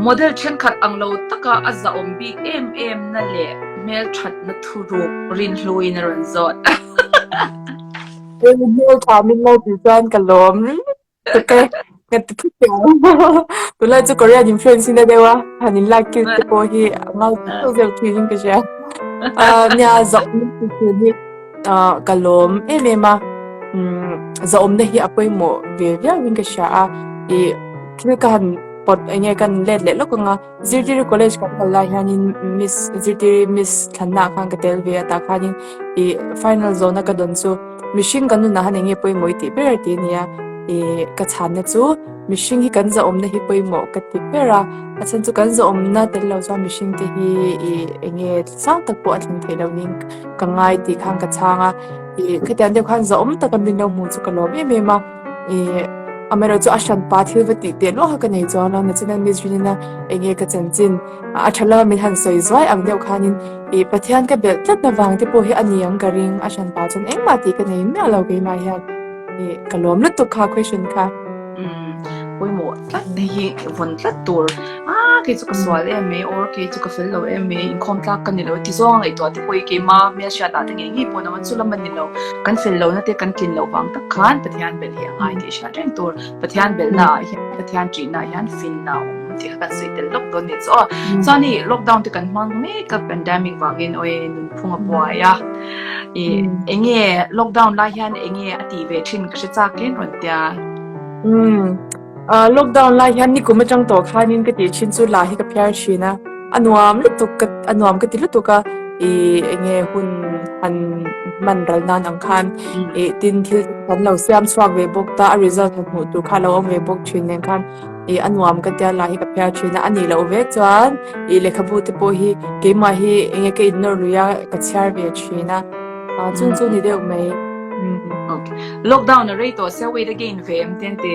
Model thenkhat ang lo taka a zahawm bik em em na leh hmelthatna thuruk rinhluin a rawn zawt. Hei hmeltha min lo tih chuan ka lawm Ka ka ti phut teh ang. Tunlai chu Korean influence in a deuh a, han in lak cute te pawh hi a ngai zeuh zeuh thin in ka hria. Ah nia zahawmna tih thin hi ah ka lawm em em a, umm zahawmna hi a pawimawh ve viau in ka hria a, ih thil ka han pawt eng nge ka han let leh lawk ang a, Zirtiri college kan kal lai hianin Miss Zirtiri Miss thlanna ah khan ka tel ve a tah khanin ih final zawhna ka dawn chu. Mihring kan nunah han eng nge pawimawh i tih ber tih a ni a. I ka chhanna chu mihring hi kan zahawmna hi pawimawh ka ti ber a, a chhan chu kan zahawmna tel lo chuan mihring te hi i eng nge sang tak pawh a thleng theih loh niin ka ngai tih khan ka chhang a. I khatiang deuh khan zahawm taka min lo hmuh chu ka lawm em em a. I amaherawhchu chu a hranpa thil va tih teh luah kha ka nei chuang lo, nachin a Miss Rinina eng nge ka chanchin a tha lama min han sawi zuai ang deuh khanin i Pathian ka belh tlat na vang te pawh hi a ni ang ka ring, a hranpa chuan engmah tih ka nei miah lo keimah hian i ka lawm lutuk kha question kha. Umm pawimawh tlat na hi vawn tlat tur a kei chu ka sual em mai or kei chu ka fel lo em mai inkhawm tlak ka ni lo ti zawng a ngaihtuah te pawh hi keima hmelhriat ah te ngei ngei pawh nawn chu lam a ni lo kan fel lo na te kan tlin loh vang tak khan Pathian belh hi a ngai tih hriat reng tur Pathian belhna ah hian Pathian ṭihna ah hian finna a awm tih kha kan sawi tel lawk dawn ni chu aw. Chuan hei lockdown te kan hmang mek a pandemic vangin awi nunphung a buai a ih eng nge lockdown lai hian eng nge a tih ve thin ka hre chak em rawn tia. Umm lockdown lai hian nikum atang tawh khanin ka tih thin chu la hi ka phiar thin a a nuam lutuk ka a nuam ka ti lutuk a ih eng nge hun han hman ral nan ang khan ih tin thil kan lo siam chhuak ve bawk ta a result han hmuh tur kha a lo awm ve bawk thin nen khan ih a nuam ka tia la hi ka phiar thin a a nih loh ve chuan ih lehkhabu te pawh hi keimah hi eng nge ka innawr lui a ka chhiar ve thin a ah chung chu ni deuh mai. Okay. Lockdown a rei tawh sia weight a gain ve em ten te?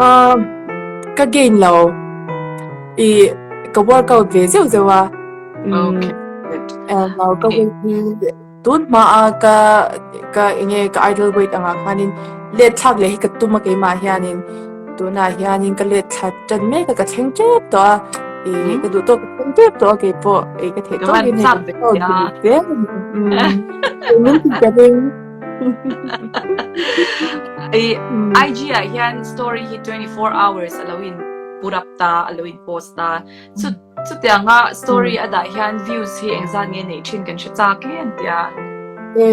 Uh, ka gain lo. I ka workout ve zeuh zeuh a. Okay. Good. Uh, ka weight hi tun hma a ka ka enge ka idle weight anga khanin let thlak leh hi ka tum a keimah hianin tunah hianin ka let thla tan mek a ka thleng tep tawh a i ka duh tawk ka thleng tep tawh a keipawh i ka theih tawk in hei ka workout min ti ka ring I IG ah hian story hi 24 hours alo in put up ta alo in post ta chu Chutianga story a dah hian views hi engzat nge neih thin kan hre chak hle an tia. E,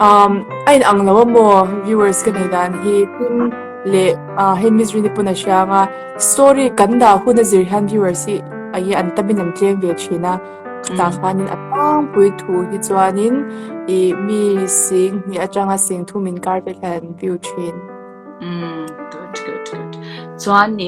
um, a in ang lo a maw viewers ka nei dan hi tin leh uh, hei Miss Rini pawn a hria anga story kan dah hun a zir hian viewers hi a hi an tamin an tlem ve thin a khatah khanin a tlangpui thu hi chuanin i mi sing hnih atanga sing thum inkar vel hian an view thin. Mm, good, good, good. Chuan ni,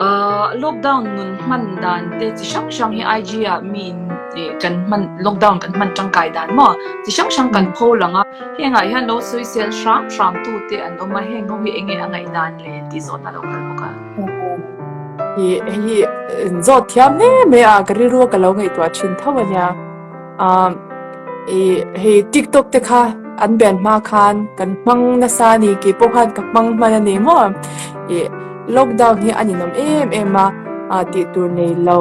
uh, lockdown nun hman dan te chi hrang hrang hi IG ah mi in eh, kan hman lockdown kan hman tangkai dan maw chi hrang hrang kan pho lang a hengah hian lo sawisel hram hram tu te an awm a heng ho hi enge a ngaih dan le tih zawhna lo kal bawk a. Hi hei zawt thiam hle mai a ka rilru a ka lo ngaihtuah thin tho ania. Ahm ih hei tiktok te kha an ben hma khan kan hmang nasa a ni kei pawh khan ka hmang hman a ni maw ih lockdown hi a ninawm em em a ah tih tur nei lo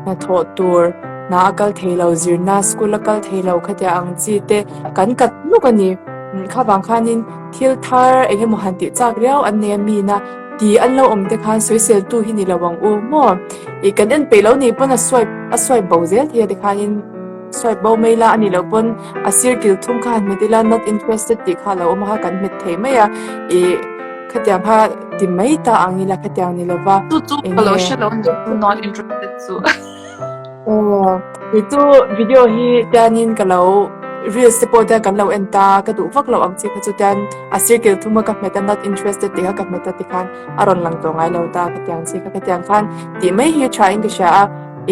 hnathawh tur hna a kal thei lo zirna school a kal thei lo khatia ang chi te kan kat nuk a ni kha vang khanin thil thar eng emaw han tih chak riau an nei a mina ti an lo awm te khan sawisel tu hi ni lo ang u maw ih kan en peih lo ni pawn a swipe a swipe bo zel thei a tikhanin swipe bo mai la a nih loh pawn a sir kil thum kha han hmet ila not interested tih kha a lo awm a kha kan hmet thei mai a ih khatiang kha ti mai ta ang ila khatiang ni lova Chu chu ka lo hre lo not interested chu. Aw, kei chu video hi tianin ka lo reels te pawh tian kan lo en ta ka duh vak loh ang chi kha chu tian a sir kil thum a ka hmet a not interested tih kha ka hmet a tikhan a rawn lang tawh ngai lo ta ka tiang chi kha ka tiang khan tih mai hi tha in ka hria a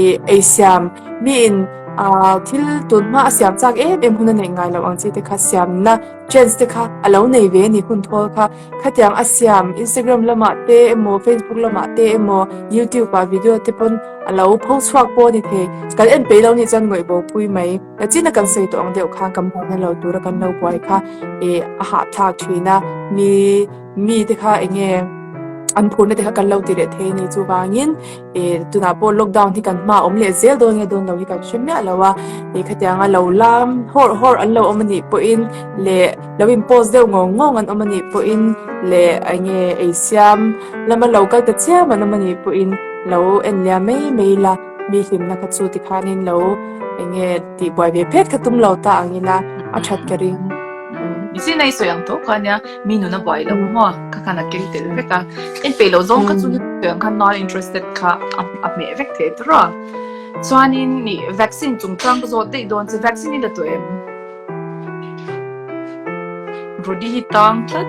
ih ei siam mi in ah thil tun hma a siam chak em em hun a neih ngai loh ang chi te kha siamna chance te kha a lo nei ve a ni hun thawl kha Khatiang a siam Instagram lamah te emaw Facebook lamah te emaw YouTube ah video te pawn a lo pho chhuak pawh a ni thei. Kan en peih lo nih chuan ngawih bo pui mai. Nachina kan sawi tawh ang deuh khan kan buaina lo tura kan lo buai kha ih a hahthlak thin a, mi mi te kha eng nge an phurna te kha kan lo ti leh thei a ni. Chuvangin ih tunah pawh lockdown hi kan hma awm leh zel dawn nge dawn lo hi kan hre miah lo a, ih khatianga lo lam hawrh hawrh an lo awm a nih pawhin leh Lo in post deuh ngawng ngawng an awm a nih pawhin leh eng nge ei siam lama lo kal ta chiam an awm a nih pawhin lo en liam mai mai ila mi hlimna kha chu tikhanin lo eng nge tih buai ve phet kha tum lo ta ang ila a that ka ring. Mi sin a i sawi ang tho kha ania mi nun a buai lo maw kha khan a keng tel vek a en peih loh zawng kha chu ni sawi ang khan non interested kha a hmeh vek thei tur a chuanin ih vaccine chungchang ka zawt daih dawn che vaccine i la tawh em? Rudy hi tang tlat.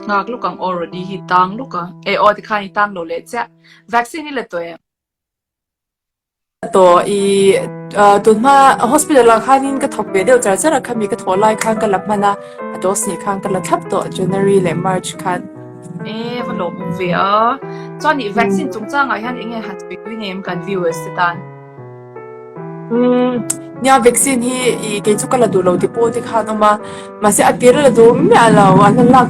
Nghak lawk ang aw Rudy hi tang lawk a. E aw tikhan i tang lo leh chiah. Vaccine hi la tawh em? Tawh i tunhma hospital ah khanin ka thawk ve deuh char char a khami ka thawh lai khan ka la hman a, a dose nih khan ka la thlap tawh January leh March khan. E va lawmawm ve a. Chuan i vaccine chungchangah hian eng nge han sawi tui nei em kan viewers te tan? Umm nia vaccine hi i kei chu ka la duh lo ti pawh te khan awm a, mahse a tir a la duh miah lo an la lak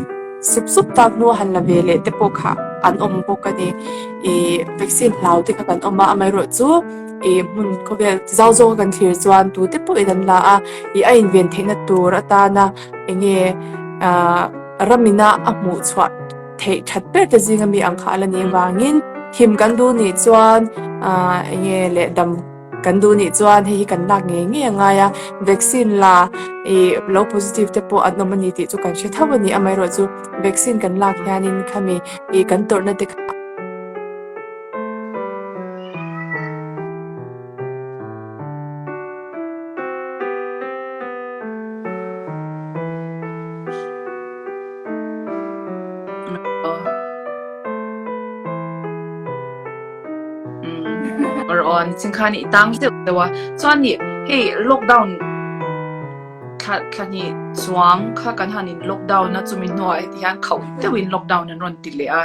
sup sup tak hnu a han la ve leh te pawh kha an awm bawk a ni. Ih vaccine hlau te kha kan awm a, amaherawh chu ih hmun khawvel zau zawk a kan thlir chuan tu te pawhin an la a, ih a inven theihna tur atana eng nge ah ramina a hmuh chhuah theih that ber te zinga mi ang kha a la nih avangin him kan duh nih chuan ah eng nge leh dam kan duh nih chuan hei hi kan lak ngei ngei a ngai a, vaccine la ih lo positive te pawh an awm a ni tih chu kan hre tho a ni, amaherawh chu vaccine kan lak hianin khami ih kan tawrhna te kha. Or aw nichin khan i tang deuh deuh a chuan nih hei lockdown thla thla hnih chuang kha kan han in lockdown a chumi hnuah heti hian khauh deuhin lockdown an rawn ti leh a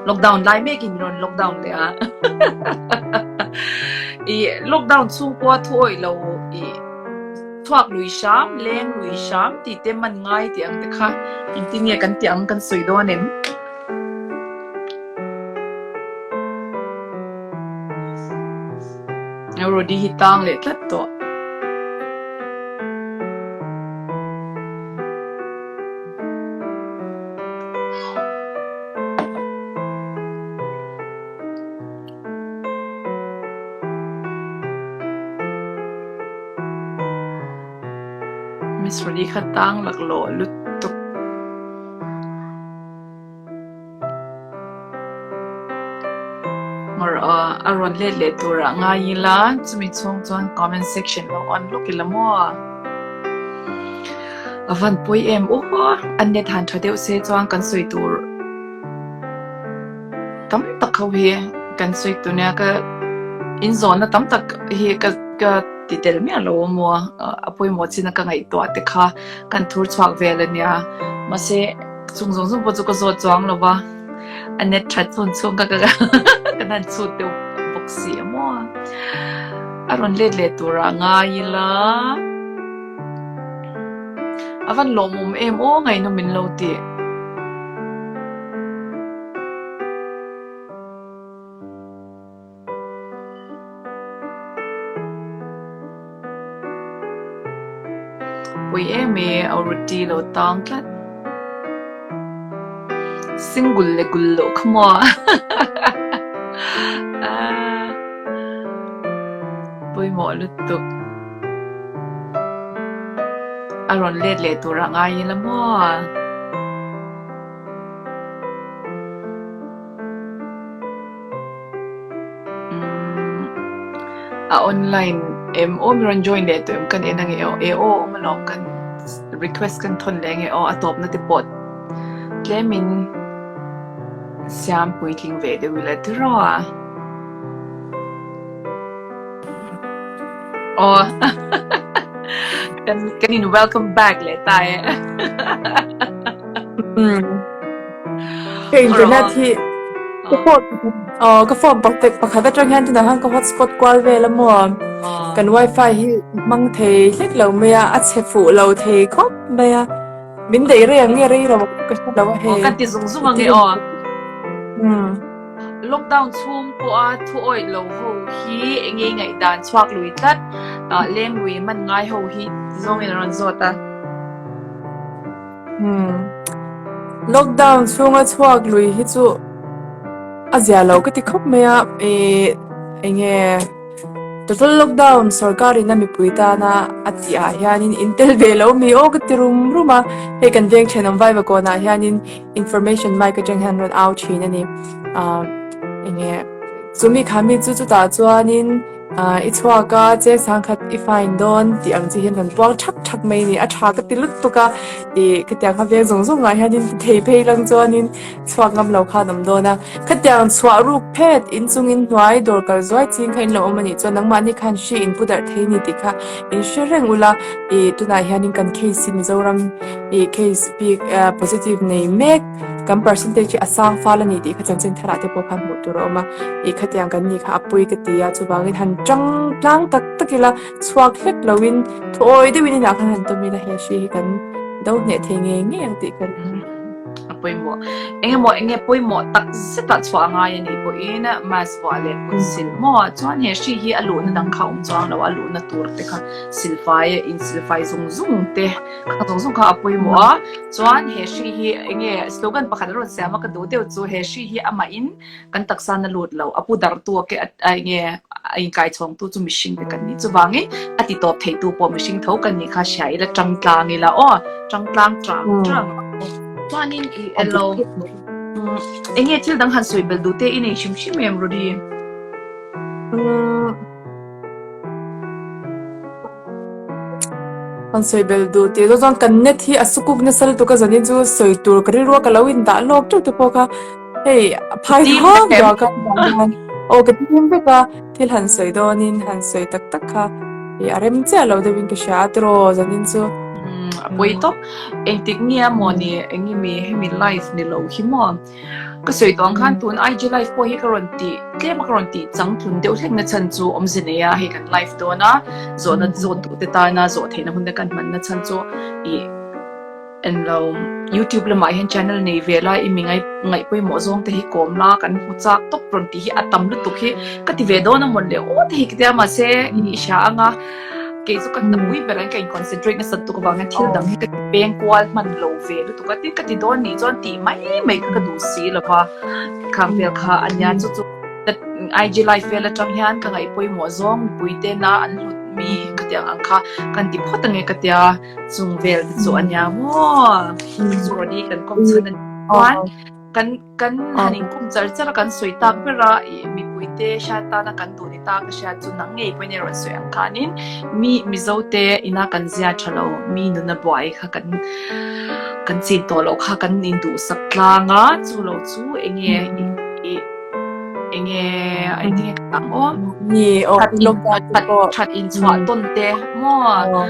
lockdown lai mekin min rawn lockdown leh a ih lockdown chhung pawha thu awih lo ih chhuak lui hram leng lui hram tih te man ngai tih ang te kha engtin nge kan tih ang kan sawi dawn em? Rudy hi tang leh tlat tawh. Miss Rudy kha tang laklawh lutuk. Ngawr a rawn let leh turah ngai ila chumi chhung chuan comment section lo on lawk ila maw? A van pawi em aw a net han tha deuh se chuan kan sawi tur tam tak ho hi kan sawi tur nia ka inzawnna tam tak hi ka ka ti tel miah lo a maw a pawimawh chin a ka ngaihtuah te kha kan thur chhuak vel a nia mahse Chung zawng zawng pawh chu ka zawt chuang lo va, a net that chhun chhung kha ka kan han chhut deuh bawk si a maw. A rawn let leh turah ngai ila a van lawmawm em aw ngaihnawm min lo tih. Pui em e a ruti lo tang tlat. Single leh gul loh kha maw pawimawh lutuk. A rawn let leh tur a ngai ila maw. A online em aw mi rawn join leh tawh em kan en ange aw e aw awm alawm kan request kan thawn leh ange aw a tawpna te pawh tlemin siam puitling ve deuh ila tiraw a aw kan kan in welcome back leh ta e. Ka internet hi ka phone aw ka phone pakhat atang hian tunah hian ka hotspot kual vel a maw kan wifi hi hmang thei hlek lo mai a a chhe fuh lo thei khawp mai a min daih rei ang nge rei lo ka hre lo a hei kan ti zung zung ang e aw lockdown chhung pawha thu awih lo ho hi eng nge ngaihdan chhuak lui tlat leng lui man ngai ho hi zawngin a rawn zawt a. Hmm. Lockdown chhunga chhuak lui hi chu a zia lo ka ti khawp mai a. Ih eng nge total lockdown sorkarin a mipui tana a tih ah hianin in tel ve lo mi aw ka ti rum rum a. Hei kan veng thenawm Vaiva kawnah hianin information mic atang hian rawn au thin a ni. Ah eng nge. Chumi kha mi chu chutah chuanin i chhuak a, cheng sangkhat i fine dawn tih ang chi hian kan puang thak thak mai a ni. A tha ka ti lutuk a, ih khatiang kha veng zawng zawngah hianin ti thei phei lang chuanin chhuak ngam lo khan awm dawn a. Khatiang chhuah ruk phet inchungin hnuai dawr kal zuai ching kha in lo awm a nih chuan nangmahni khan hri in pu darh thei a ni tih kha in hre reng ula. Ih tunah hianin kan case hi Mizoram ih case bik positive nei mek. Kan percentage hi a sang fal a ni tih kha chanchin tharah te pawh khan hmuh tur a awm a, ih khatiang kan nih kha a pui ka ti a, chuvangin han tang tlang tak tak ila chhuak hlek loin thuawi deuhin inah khan han tawm ila he hri hi kan do hneh thei ngei ngei ang tih ka ring. A pawimawh. Engemaw enge pawimawh tak zetah chhuah a ngai a nih pawhin mask vuah leh kut sil maw chuan he hri hi a luhna dang kha a awm chuang lo a, a luhna tur te kha silfai a insilfai zung zung te kha zawng zawng kha a pawimawh a. Chuan he hri hi enge slogan pakhat a rawn siam a ka duh deuh chu he hri hi amah in kan taksa na lut lo a pu darh tu a ke a enge a inkai chhawng tu chu mihring te kan ni chuvangin a ti tawp thei tu pawh mihring tho kan nih kha hria ila tang tlang ila aw tang tlang tang tang chuanin i elo enge thil dang han sawi bel duh te i nei hrim hrim em Rody? Kan sawi bel duh tih zawng chuan kan net hi a sukuk nasa lutuk a zanin chu sawi tur ka rilru a ka lo indah lawk teuh te pawh kha hei a phai hak duak a aw ka tim vek a thil han sawi dawnin han sawi tak tak kha ih a rem chiah lo deuhin ka hria a tiraw zanin chu. A pawi tawp engtik nge mawni engemaw hemi live ni lo hi maw. Ka sawi tawh ang khan tun IG live pawh hi ka rawn tih tlem a ka rawn tih chang tlun deuh hlek na chhan chu awmze nei a hei kan live dawn a zawhna zawt duh te tana zawh theihna hun te kan hman na chhan chu ih englo YouTube lamah hian channel nei ve la i mi ngaih ngaih pawimawh zawng te hi kawm la kan hmu chak tawp rawn tih hi a tam lutuk hi ka ti ve dawn a mawn le aw te hi ka tia mahse i hria ang a. Kei chu ka hnapui ber ang ka in concentrate nasa tuk avang hian thil dang hi ka ti peng kual hman lo ve lutuk a, tin ka ti dawn nih chuan tih mai mai kha ka duh si lo va, khang vel kha a nia chu chu IG live vel atang hian ka ngaih pawimawh zawng mipui tena an hlut mi khatiang ang kha kan ti phawt ange ka tia chung vel te chu a nia maw chu Rody kan kawm chhan a ni chuan kan Kan han inkhawm char char a, kan sawi tak ber a, ih mipuite hriat tana kan duh ni ta ka hriat chu nang ngei pawhin i rawn sawi ang khanin mi Mizo te ina kan zia tha lo, mi nuna buai kha kan kan chin tawh loh kha kan induhsak tlang a, chu lo chu enge ih enge engtin nge ka tah ang aw? That that inchhuah tawn te maw?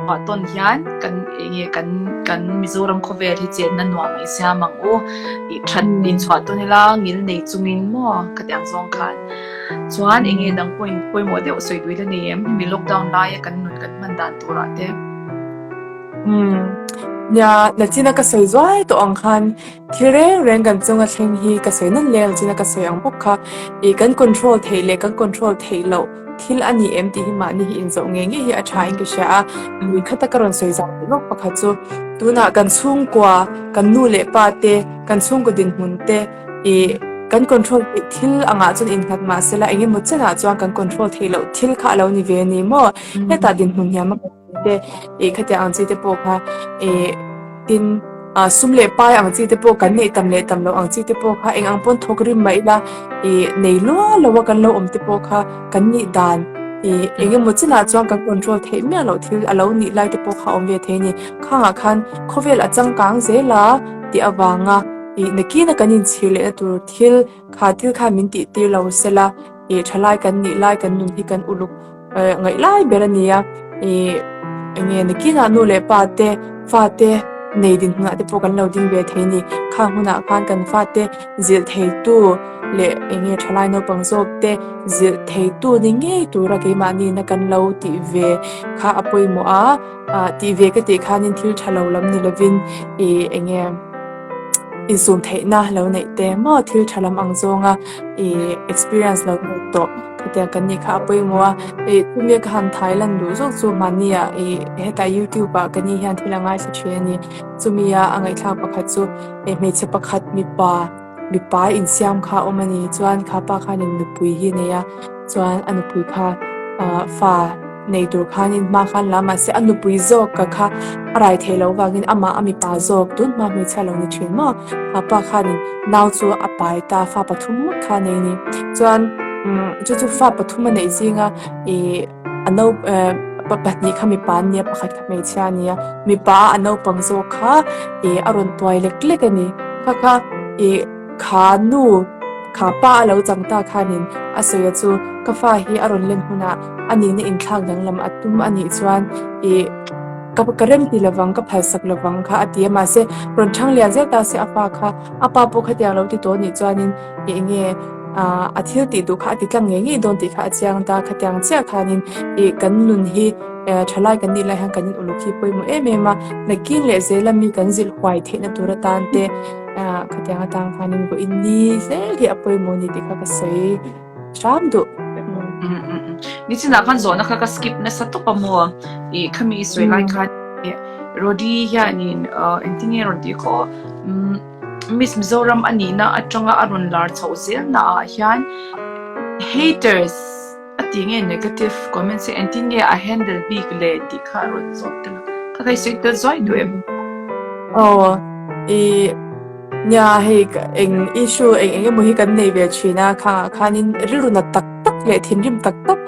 Chhuah tawn hian kan enge kan kan Mizoram khawvel hi chenna nuam a i siam ang u. Ih that inchhuah tawn ila ngil nei chungin maw ka ti ang zawng khan. Chuan enge dang pawhin pawimawh deuh sawi duih la nei em hemi lockdown laia kan nun kan hman dan turah te. Umm nia nachina ka sawi zuai tawh ang khan thil reng reng kan chunga thleng hi ka sawi nawn leh ang nachina ka sawi ang bawk kha ih kan control theih leh kan control theih loh Thil a ni em tih hi mahni hi inzawh ngei ngei hi a tha in ka hria a, mui khata ka rawn sawi zau leh lawk pakhat chu tunah kan chhungkua, kan nu leh pa te, kan chhungkaw dinhmun te ih kan control theih thil angah chuan innghat mah sela eng emaw chenah chuan kan control theih loh thil kha a lo ni ve a ni maw? Hetah dinhmun hiam a te ih khatiang ang chi te pawh kha ih tin ah sum leh pai ang chi te pawh kan neih tam leh tam loh ang chi te pawh kha eng ang pawn thawk rim mah ila ih nei luah lo a kan lo awm te pawh kha kan nih dan ih eng emaw chinah chuan kan control theih miah loh thil a lo nih lai te pawh kha a awm ve thei a ni. Khangah khan khawvel a changkang zel a tih avanga ih nakina kan inchhir lehna tur thil kha thil khan min tih tir lo sela ih thalai kan nih lai kan nun hi kan uluk ngaih lai ber a ni a ih eng nge nakinah nu leh pa te fa te nei din hunah te pawh kan lo ding ve thei a ni khang hunah khan kan fa te zilh thei tu leh eng nge thalai naupang zawk te zilh thei tu ni ngei tura keimahni na kan lo tih ve kha a pawimawh a ah tih ve ka tih khanin thil tha lo lam ni lovin ih eng nge insum theihna lo neih te maw thil tha lam ang zawnga ih experience lo neih tawh khatiang kan nih kha a pawimawh a ih chumi ka han thai lan duh zawk chu mahni ah ih hetah youtube ah ka ni hian thil a ngaithla thin a ni chumi a a ngaihthlak pakhat chu ih hmeichhe pakhat mipa mipa insiam kha a awm a ni chuan kha pa khanin nupui hi a nei a chuan a nupui kha ah fa. nei tur khanin hma khan la mahse a nupui zawk ka kha a rai thei loh vangin amah a mipa zawk tun hma hmeichhia lo ni thin maw a pa khanin nau chu a pai ta fa pathum ngawt kha a nei a ni chuan umm chu chu fa pathum a neih zinga ih a nau eh pahnih kha mipa an nia pakhat kha hmeichhia a ni a mipa a naupang zawk kha ih a rawn tuai lek lek a ni kha kha ih kha nu kha pa a lo chang ta khanin a sawi a chu ka fa hi a rawn len hunah a nihna inthlak danglam a tum a nih chuan ih ka ka rem ti lovang ka phalsak lovang kha a ti a mahse rawn chhang lian zel ta se a fa kha a pa pawh khatiang lo ti tawh a nih chuanin ih eng nge ah a thil tih duh kha a ti tlang ngei ngei dawn tih kha a chiang ta khatiang chiah khanin ih kan nun hi eh thalai kan nih lai hian kan in uluk hi pawimawh em em a nakin leh zela mi kan zilh huai theihna tur atan te ah khatiang atang khanin vawiin ni zel hi a pawimawh a ni tih kha ka sawi hram duh. Nichinah khan zawhna kha ka skip nasa tawp a maw ih khami i sawi lai khan Rody hianin engtin nge rawn tih khaw Miss Mizoram a nihna atanga a rawn lar chhoh zel naah hian haters A ti nge negative comments hi engtin nge a handle bik le tih kha a rawn zawt tel a, ka ka i sawi tel zuai duh em? Aw i nia hei eng issue eng eng emaw hi kan nei ve thin a khangah khanin rilru nat tak tak leh thinrim tak tak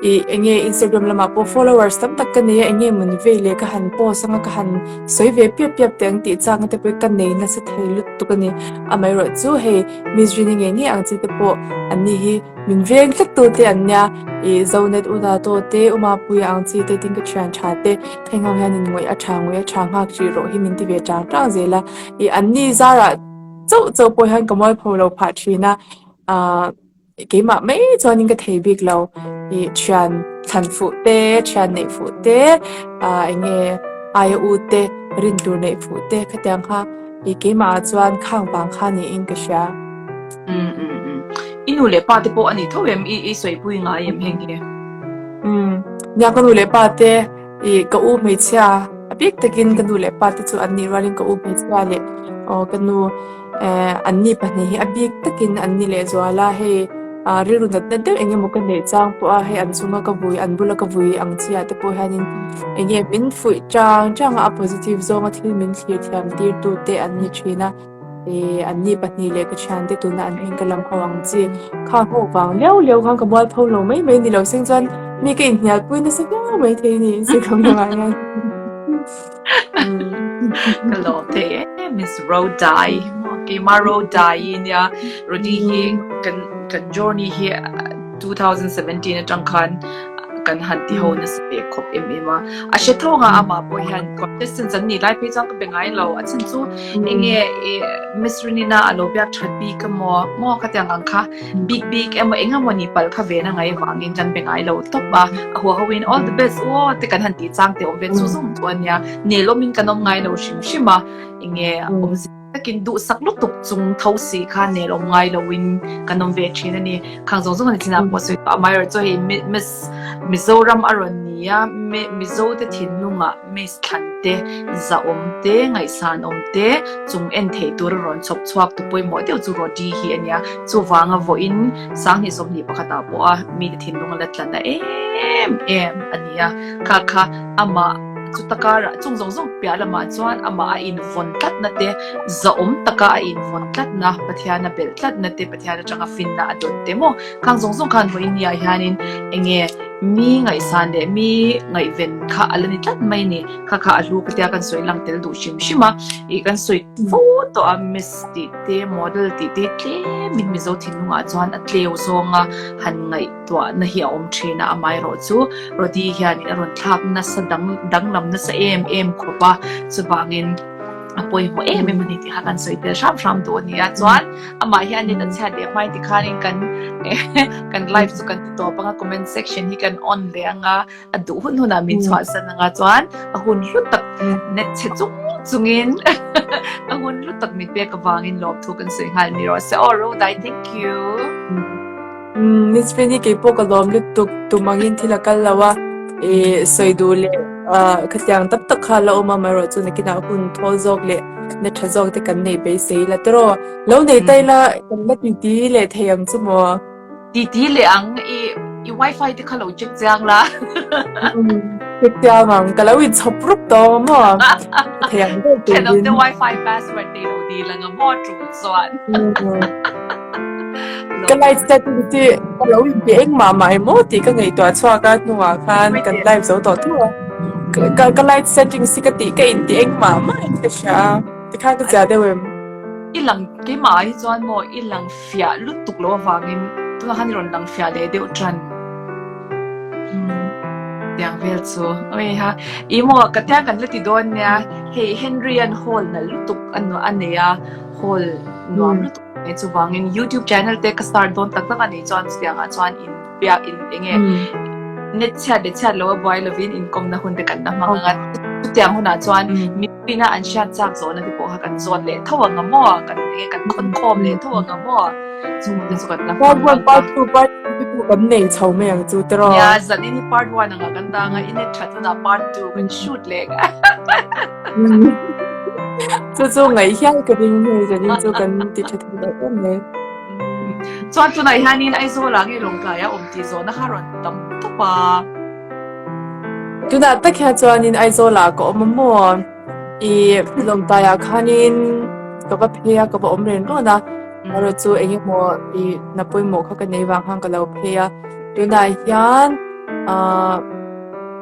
i eng nge Instagram lamah pawh followers tam tak ka nei a eng nge maw ni vei le ka han post anga ka han sawi ve piap piap teh ang tih chang te pawh hi ka nei nasa thei lutuk a ni amaherawh chu hei Miss Rini ngei ngei ang chi te pawh an ni hi Min veng tlat tu te an nia, ih Zonet u Dato te, u Mapuia ang chi te tin ka thian tha te, heng ho hian in ngawih a tha ngawih a tha nghak rih rawh hi min ti ve chang chang zel a, ih an ni zarah chauh chauh pawh hian ka mualpho lo phah thin a, ah keimah mai chuanin ka thei bik lo, ih thian thlan fuh te, thian neih fuh te, ah eng nge aia u te, rin tur neih fuh te khatiang kha ih keimah ah chuan khang vang kha niin ka hria. Um um um. I nu leh pa te pawh a ni tho em? I i sawipui ngai em heng hi? Um. Nia ka nu leh pa te i ka u hmeichhia a bik takin ka nu leh pa te chu an nih rualin ka u hmeichhia leh aw ka nu eh an ni pahnih hi a bik takin an ni lehzual a hei ah rilru natna deuh eng emaw ka neih chang pawh a hei an chunga ka vui an bula ka vui ang chi ah te pawh hianin eng nge min fuih chang chang a a positive zawnga thil min thlir thiam tir tu te an ni thin a. Ih an ni pahnih leh ka thiante tuna an hming ka lam ho ang chi. Kha hmuh vang liau liau khan ka bual pho lo mai mai ni lo seng chuan mi ka inhnial pui nasa viau mai thei ni Instagram lamah hian. Ka lawm thei e Miss Rodai keimah Rodai i nia Rody hi kan kan journey hi 2017 atang khan kan han ti ho nasa ve khawp em em a. A hre tho anga amah pawh hian contestants an nih lai phei chuan ka be ngai lo. A chhan chu enge i Miss Rinina a lo biak that bik emaw maw khatiang ang kha bik bik emaw eng emaw ni palh kha ve na ngai vangin kan be ngai lo tawp a. A huah ho in all the best aw te kan han tih chang te awm ve chu zawng chu a nia. Nelawmin kan awm ngai lo hrim hrim a. Enge awmzia. Takin duhsak lutuk chung tho si kha nel awm ngai loin kan awm ve thin a ni. Khang zawng zawng a ni thin a, pawh sawi tawh a, amaherawhchu chu hei Miss Mizoram a rawn ni a, Mizo te thinlungah Miss thlan te, zahawm te, ngaihsan awm te chung en theih tur a rawn chhawp chhuak tu pawimawh deuh chu Rody hi a nia. Chuvanga vawiin 20 21 ah pawh a mite thinlung a la tla na em em a ni a, kha kha amah Chuta karah chung zawng zawng piah lamah chuan amah a invawn tlatna te, zahawm taka a invawn tlatna, Pathian a belh tlatna te, Pathian atanga finna a dawn te maw? Khang zawng zawng khan vawiin ni ah hianin enge mi ngaihsan leh mi ngaihven kha a la ni tlat mai ni. Kha kha a hlu ka tia kan sawi lang tel duh hrim hrim a, ih kan sawi fo tawh a Miss tih te, model tih te tlemin Mizo thinlungah chuan a tleu zawnga han ngaih tuahna hi a awm thin a, amaherawhchu Rody hianin a rawn thlak nasa dang danglam nasa em em khawp a, chuvangin a pawimawh em em a ni tih kha kan sawi tel hram hram duh a ni a, chuan amah hianin a chhiat leh hmai tikhanin kan kan live chu kan ti tawp ang a, comment section hi kan on leh ang a, a duh hun hunah min chhuahsan ang a, chuan a hun hlu tak net chhe chung chungin a hun hlu tak min pek avangin lawmthu kan sawi nghal ni rawh se aw Rodai thank you. Umm Miss Feni kei pawh ka lawm lutuk tum angin thil a kal lo a, ih sawi duh leh ah khatiang tam tak kha a la awm a, amaherawh chu nakinah hun thawl zawk leh na tha zawk te kan nei beisei la tiraw. Lo nei ta ila kan la titi leh thei ang chu maw? Titi leh ang i. I wifi te kha lo check chiang la. Check chiang ang, ka lo in chhawp rup tawh maw? Thei ang deuh turin. Thenawm te wifi password te lo dil ang a maw tul chuan. Ka live setting hi ka lo in ti engmah mah emaw tih ka ngaihtuah chhuak a hnuah khan kan live zo tawh tho a. Ka light settings hi ka tih ka in ti engmah mah in ka hria a, tikhan ka zia deuh em? I lang keimah ah hi chuan maw i lang fiah lutuk loh avangin tunah khan i rawn lang fiah leh deuh tan. Tiang vel chu oi ha i maw ka tiang kan la ti dawn nia hei Henry an hall nalh lutuk a a nei a hall nuam lutuk mai chuvangin youtube channel te ka start dawn tak tak a nih chuan chutiangah chuan in biak in enge net chhiat leh chhiat loh a buai lovin inkawmna hun te kan la hmang ang a chutiang hunah chuan Pina an hriat chak zawhna te pawh kha kan zawt leh tho ang a maw? Kan enge kan khawn khawm leh tho ang a maw? Chung te chu kan la hmang ang a. Part 2, part 3 te pawh kan nei chho mai ang chu tiraw? Nia, zanin hi part 1 angah kan dang a, i net that hunah part 2 kan shoot leh ang a. Chu chu ngaih hial ka ring hei zanin chu kan ti tha thei lo em mai. Chuan tunah hianin Aizawl ah nge Lawngtlai a awm tih zawhna kha rawn tam tawp a. Tunah tak hian chuanin Aizawlah ka awm a maw? I Lawngtlaiah khanin ka va phei a, ka va awm reng run a. Erawh chu eng emaw i hna pawimawh kha ka nei vang khan ka lo phei a. Tunah hian ah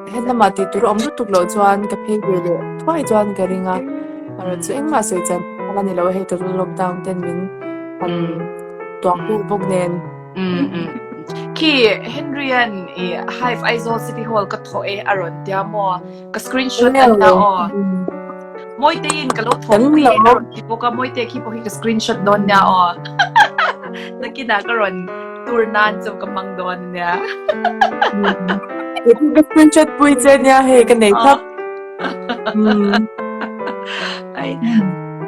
helamah tih tur a awm lutuk loh chuan ka phei ve leh thuai chuan ka ring a. Erawh chu engmah sawi chian a ni lo a, hei total lockdown ten min han tuak deuh bawk nen. Khi Henry-a'n i Hive Aizawl City Hall ka thawh e a rawn tia maw? Ka screenshot a nia aw. Mawiteiin ka lo thawhpui e a rawn ti bawk a, Mawite khi pawh hi ka screenshot dawn nia aw. Nakinah ka rawn tour nan chu ka hmang dawn a nia. Ka screenshot pui che nia hei ka nei thlap. Ai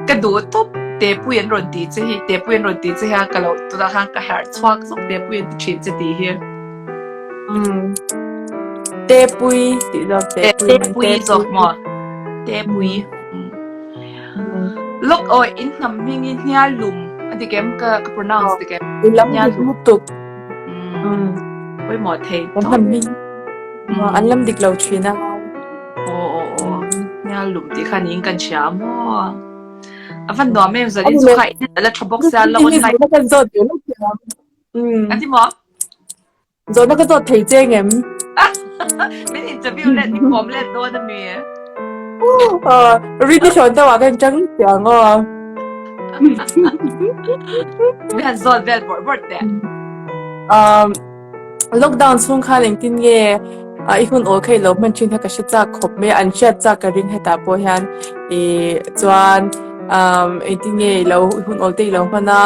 ka duh tawp Tepui an rawn ti che hi Tepui an rawn ti che hi a ka lo tunah khan ka herh chhuak zawk Tepui an ti thin che tih hi. Umm Tepui tih zawk Tepui Tepui zawk maw Tepui Lawk awi in hnam hming hi hnial lum a dik em ka ka pronounce dik em hnial lum lutuk umm pawimawh thei tawp hnam hming an lam dik lo thin a. Aw aw aw hnial lum tih kha niin kan hria a maw a van nuam em zanin chu kha in a la tha bawk sia la online Zawhna kan zawt ve lawk thei ang. A ti maw? Zawhna ka zawt thei che ngem? Min interview let min kawm let dawn a mi. Aw Rini hlawn deuh ah khan tang lawk ang aw. Min han zawt vel bawrh bawrh teh. Um Lockdown chhung khan engtin nge i hun awl kha i lo hman thin kha ka hre chak khawp mai a, an hriat chak ka ring hetah pawh hian ih chuan umm engtin nge i lo i hun awl te i lo hman a,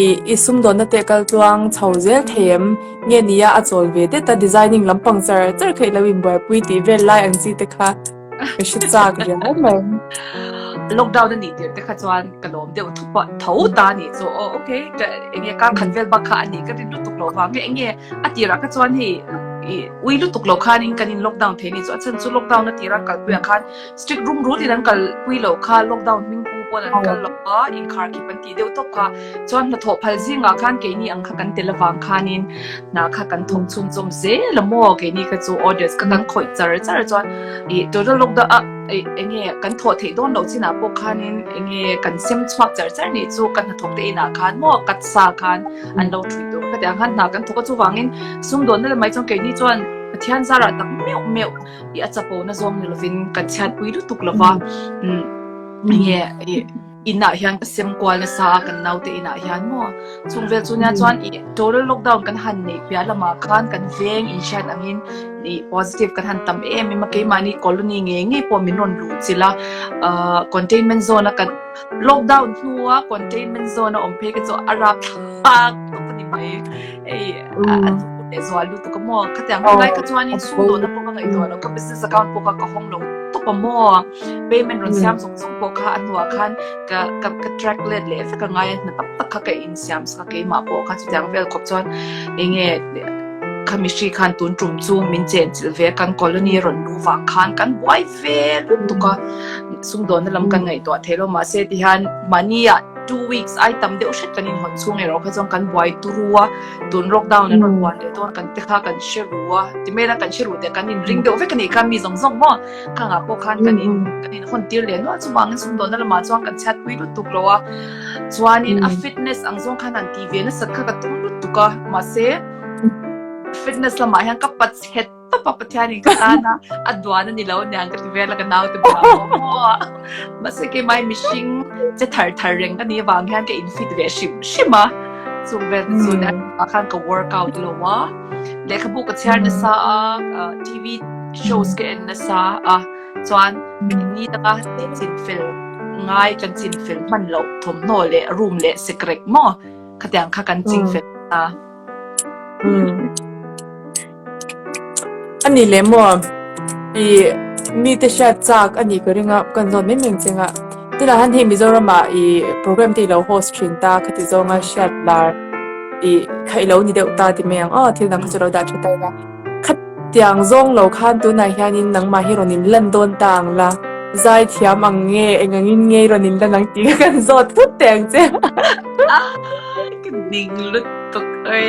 ih i sumdawnna te kal tluang chho zel thei em? Nge nia a chawl ve det a designing lampang char char kha i lo inbuaipui tih vel lai ang chi te kha. Ka hre chak riau mai. Lockdown a nih tirh te kha chuan ka lawm deuh thup a, tho ta a nih chu aw okay ka enge kar khat vel bak kha a nih ka rin lutuk loh vang nge enge a tirah kha chuan hei ih ui lutuk loh khanin kan in lockdown thei a nih chu a chhan chu lockdown a tira kalpui ah khan strict rum rut in an kalpui loh kha lockdown hming pu pawn an kal lo a inkhar khip an tih deuh tawp kha chuan hnathawh phal zingah khan keini ang kha kan tel avang khanin hna kha kan thawk chhunzawm zel a maw keini kha chu orders kha kan khawih char char chuan ih total lockdown ah ih eng nge kan thawh theih dawn loh chinah pawh khanin eng nge kan sem chhuak char char nih chu ka hnathawk te inah khan maw cut sa khan an lo ṭhui tur kha tiang khan hna kan thawk a chuvangin sumdawnna lamah chuan keini chuan Pathian zarah tak meuh meuh ih a chapo na zawng ni lovin kan chhiatpui lutuk lova umm eng nge ih. Inah hian ka sem kual nasa a, kan naute inah hian maw. Chung vel chu nia chuan ih total lockdown kan han neih piah lamah khan kan veng inhriat angin ih positive kan han tam em em a, keimahni colony ngei ngei pawh min rawn luh chilh a, ahh containment zone a kan lockdown hnua containment zone a awm phei kha chu a rapthlak tawp a ni mai. Hei a chu leh zual lutuk a maw, khatiang hun lai kha chuanin sumdawnna pawh ka ngaihtuah lo, ka business account pawh kha ka hawng lo tawp a maw. Payment rawn siam zawng zawng pawh kha a hnuah khan ka ka ka track let leh vek a ngai a, hna tam tak kha ka insiam sak a keimah pawh kha chutiang vel khawp chuan eng nge khami hri khan tun tum chu min chenchilh ve a kan colony a rawn luh vang khan kan buai ve lutuk a, sumdawnna lam kan ngaihtuah thei lo mahse tihian mahni ah. 2 weeks ai tam deuh hret kan inhawn chhung erawh kha chuan kan buai turu a, tun lockdown an rawn buan leh dawn kan te kha kan hre ru a, ti mai la kan hre ru teh kan inring deuh vek a nih kha mi zawng zawng maw khangah pawh khan kan in kan inhawn tir leh nual chuvangin sumdawnna lamah chuan kan chhiat pui lutuk lo a, chuanin a fitness ang zawng khan han tih ve nasat kha ka tum lutuk a, mahse fitness lamah hian ka pachhet tawp a Pathianin ka tan a a duan a ni lo aniang ka ti vel a ka naute bulah pawh maw mahse keimah mihring che thar thar reng ka nih avang hian ka in fit ve hrim hrim a chung vel te chu ah khan ka workout lo a lehkhabu ka chhiar nasa a T_V shows ka en nasa a chuan ni taka chin fel ngai kan chin fel hman loh thawmhnaw leh room leh sekrek maw khatiang kha kan ching fel a. A ni leh maw? I mite hriat chak a nih ka ring a, kan zawn mai mai ang che nga. Tunah hian hei Mizoramah i program te i lo host thin ta khati zawnga hriat lar i kha i lo ni deuh ta ti mai ang aw, thil dang kha chu lo dah tha ta ila. Khatiang zawng lo khan tunah hianin nangmah hi rawn in lan dawn ta ang la, zai thiam ang nge, eng angin nge i rawn in lan ang tih kha kan zawt phut teh ang che. Ka ning lutuk e.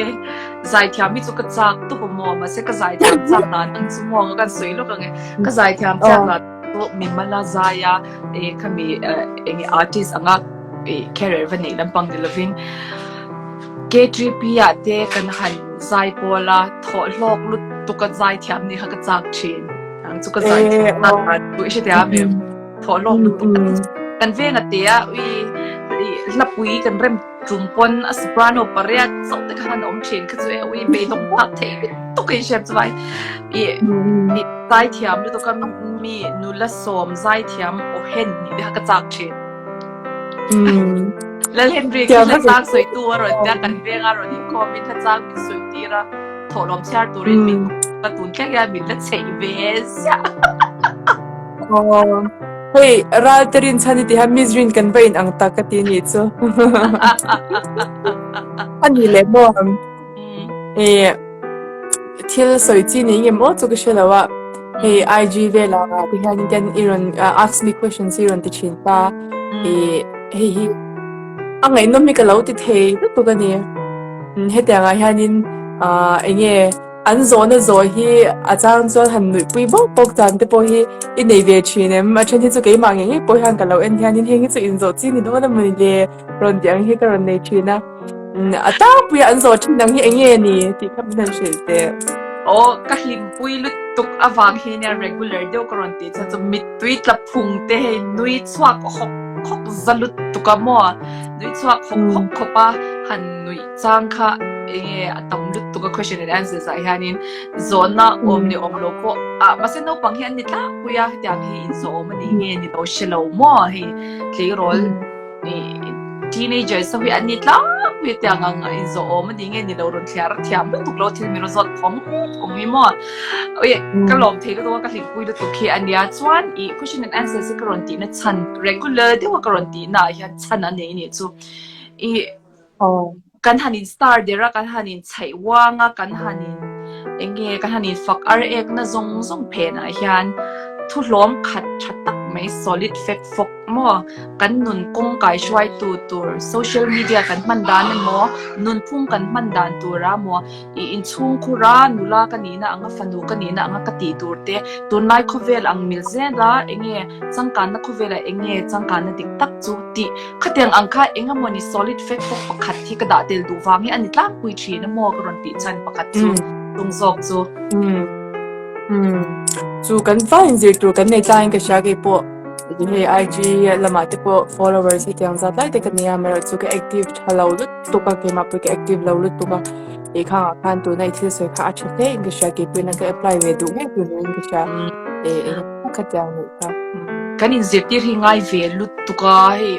Zaithiam hi chu ka chak tawp a maw, mahse ka zaithiam chak dan ang chu maw ka sawi lawk ang e. Ka zaithiam chak dan chu mimala zai a, e khami eng artist anga e career va neih lampang ni lovin K3P ah te kan han zai pawl a, thawh hlawk lutuk a zaithiam nih kha ka chak thin. Ang chu ka zaithiam chak dan chu i hrethiam em? Thawh hlawk lutuk kan veng a te a, ui hlapui kan rem Tum pawn a soprano pariat chauh te khan an awm thin kha chu e ui beidawng phak thei lutuk in hriat chuai i i zaithiam lutuk a mi nula sawm zaithiam aw hen nih te kha ka chak thin. Lal Henry khi hla chang sawi tu a rawn tia kan veng a rawn inkhawm in hla chang min sawi tir a thawhlawm chhiar turin min ka tun thleng hian min la chheih ve ziah. Aw. Hei ral te rin chhan i ti hian Miss Rin kan va in ang tak ka ti nih chu. A ni leh maw? Eh thil sawi chi ni nge maw chu ka hre lo a. Hei IG velah te hian in i rawn ask me questions i rawn ti thin ta. Eh hei hi a ngaihnawm hi ka lo ti thei lutuk a ni. Hetiang ah hianin ah enge An zawhna zawh hi a chang chuan han nuihpui bawk bawk dan te pawh hi i nei ve thin em? A then hi chu keimah ngei ngei pawh hian ka lo en hianin heng hi chu inzawh chi ni dawn a mawni le rawn tih ang hi ka rawn nei thin a. A tlangpuia an zawh thin ang hi eng nge ni tih kha min han hrilh teh. Aw, ka hlimpui lutuk avang hi nia regular deuh ka rawn tih chuan chu mittui tla phung te hei nui chhuak hawk hawk za lutuk a maw? Nui chhuak hawk hawk khawp a han nuih. Chang kha enge a tam lutuk a question and answers ah hianin zawhna awm leh awm lo pawh ah mahse naupang hi an ni tlangpui a hetiang hi inzawh awm a ni nge ni lo hre lo maw hei tleirawl teenagers ho hi an ni tlangpui a tiang ang inzawh awm a ni nge ni lo rawn thliar a thiam lutuk lo thil min rawn zawt phawng phawng hi maw ui ka lawm thei lutuk a ka hlimpui lutuk hi a nia chuan ih question and answers hi ka rawn tihna chhan regular deuh a ka rawn tihna ah hian chhan a nei a nih chu ih Kan han in star der a, kan han in chhaih uang a, kan han in eng nge kan han in fak ar ek na zawng zawng phenah hian thu hlawm khat tha tak mai solid fek fawk maw kan nun kawng kai hruaitu tur social media kan hman dan emaw nunphung kan hman dan tura maw i inchhungkhur a nula ka nihna anga fanu ka nihna anga ka tih tur te tunlai khawvel ang mil zel a eng nge changkanna khawvelah eng nge changkanna dik tak chu tih Khatiang ang kha eng emawni solid fact pawh pakhat hi ka dah tel duh vang hi a ni tlangpui thin a maw ka rawn tih chhan pakhat chu tung zawk chu. Chu kan vai inzir tur kan nei tlangin ka hria kei pawh hei IG lamah te pawh followers hetiang zat lai te ka nei a amaherawhchu chu ka active tha lo lutuk a keimah pawh ka active lo lutuk a tih khangah khan tuna i thil sawi kha a tha hle in ka hria kei pawhin ka apply ve duh ngei tur niin ka hria e. Khatiang nih kha. Kan inzirtir hi ngai ve lutuk a, hei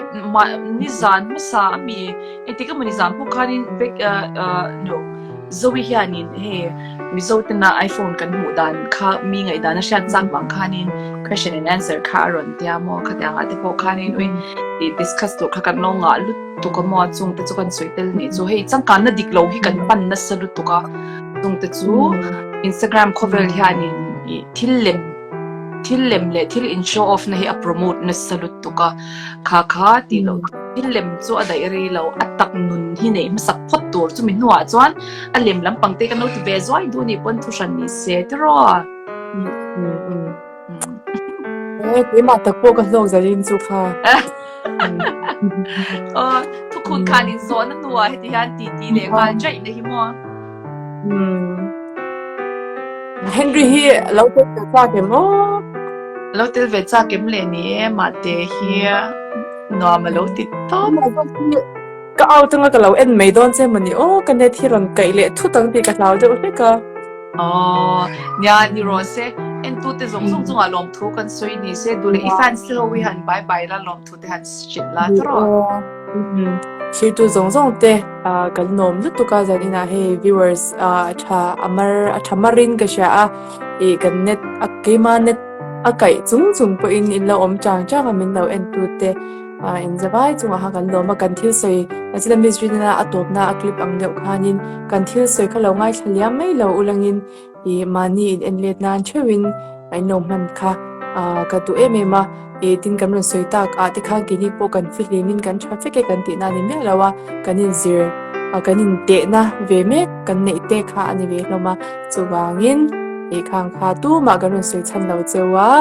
nizan hmasa a mi engtik emaw nizan pawh khanin no Zoe hianin hei Mizo tena iPhone kan hmuh dan kha mi ngaihdan a hriat chak vang khanin question and answer kha a rawn tia maw khatiang ah te pawh khanin ui discuss tur kha kan lo ngah lutuk a maw chung te chu kan sawi tel nih chu hei changkanna dik lo hi kan pan nasa lutuk a chung te chu Instagram khawvel hianin thil lem thil lem leh thil in show off na hi a promote nasa lutuk a, kha kha tih loh. Thil lem chu a daih rei lo, a tak nun hi neih hmasak phawt tur chumi hnuah chuan a lem lampang te kan lo ti ve zuai duh anih pawn thuhran ni se tiraw? E, keimah tak pawh ka hlawk zarin chu kha. Aw, thukhun khan in zawhna hnuah heti hian ti ti leh nghal chaih na hi maw? Henry hi lo tel ve chak em aw? Lo tel ve chak em le ni e, mahte hi nuam a lo ti tawp. Ka out anga ka lo en mai dawn che mawni aw, ka net hi rawn kaih leh thut ang tih ka hlau deuh hlek a. Aw, nia ni rawh se, entute zawng zawng chungah lawmthu kan sawi ni se, duh leh i fans te ho hi han bye bye la lawmthu te han hrilh la tawh. Thirtu zawng zawng te kan nuam lutuk a zan inah hei viewers a tha a mar a tha marin ka hria a, ih kan net a keima net a kaih chung chung pawhin in lo awm chang chang a min lo entute. Inzavai chungah khan kan lawm a, kan thil sawi Nachina Miss Rinena a tawpna a clip ang deuh khanin kan thil sawi kha lo ngaithla liam mai lo ulangin ih mahni in en let nan theuhin a inlo hman kha ka duh em em a, ih tin kan rawn sawi tak ah te khan keini pawh kan fihlimin kan tha vek e kan tihna a ni miah lo a, kan inzir kan intehna ve mek kan neih te kha a ni ve hlawm a, chuvangin ih khang kha tumah kan rawn sawi chhan lo cheu a.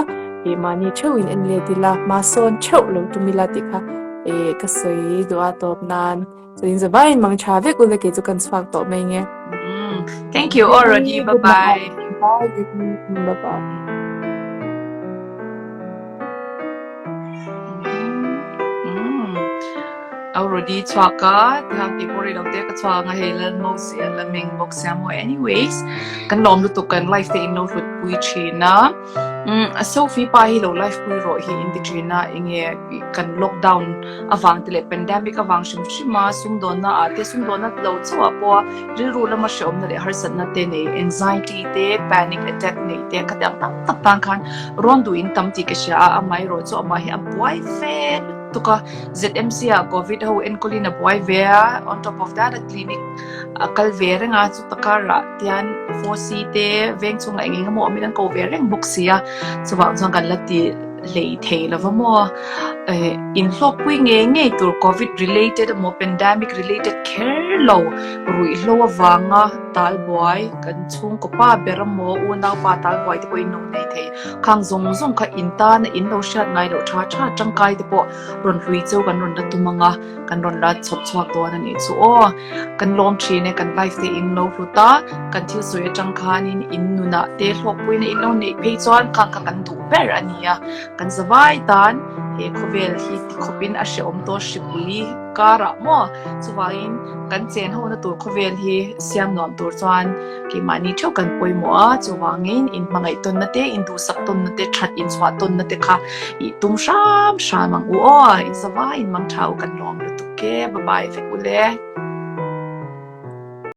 Ih mahni theuh in en let ila, hma sawn theuh lo tum ila tih kha ih ka sawi duh a tawp nan. Chuan zavai in mang tha vek ula kei chu kan chhuak tawh mai nge. Thank you already. Bye bye. Bye. Bye bye. Already chhuak a, tiang tih pawh rei lo te ka chhuak ang a hei Lalmosi a la meng bawk sia maw. Anyways, kan lawm lutuk kan life te in lo hlut pui thin a. Sophie pa hi lo live pui rawh hi in ti thin a, enge kan lockdown avang te leh pandemic avang hrim hrim a sumdawnna ah te sumdawnna lo chauh ah pawh rilru lama hrehawmna leh harsatna te nei anxiety te panic attack nei te khati ang tam tak tan khan rawn duh in tam tih ka hria a, amaherawh chu amah hi a buai ve lutuk a, ZMC ah covid ho enkawlin a buai ve a, on top of that a clinic a kal ve reng a. Pakarah tian Fosi te veng chhungah eng eng emaw awmin an ko ve reng bawk si a, chuvang chuan kan la ti hlei thei lo va maw. Eh inhlawkpui ngei ngei tur Covid related emaw pandemic related kher lo ruihhlo avanga talbuai kan chhungkaw pa ber emaw unaupa talbuai te pawhin lo nei thei. Khang zawng zawng kha in tana in lo hriat ngai loh tha tha tangkai te pawh rawn hlui cheu kan rawn la tum ang a, kan rawn la chhawp chhuak dawn a nih chu aw. Kan lawm thin e, kan life te in lo hlut a, kan thil sawi atang khanin in nunah te hlawkpuina in lo neih phei chuan khang kha kan duh ber a ni a, kan zavai tan he khawvel hi tikhawpin a hrehawm tawh hripui karah maw chuvangin kan chen hona tur khawvel hi siam nuam tur chuan keimahni theuh kan pawimawh a, chuvangin in hmangaih tawnna te, in duhsak tawnna te, that inchhuah tawnna te kha ih tum hram hram ang u aw, in zavaiin mangtha u kan lawm lutuk e, bye bye vek u le.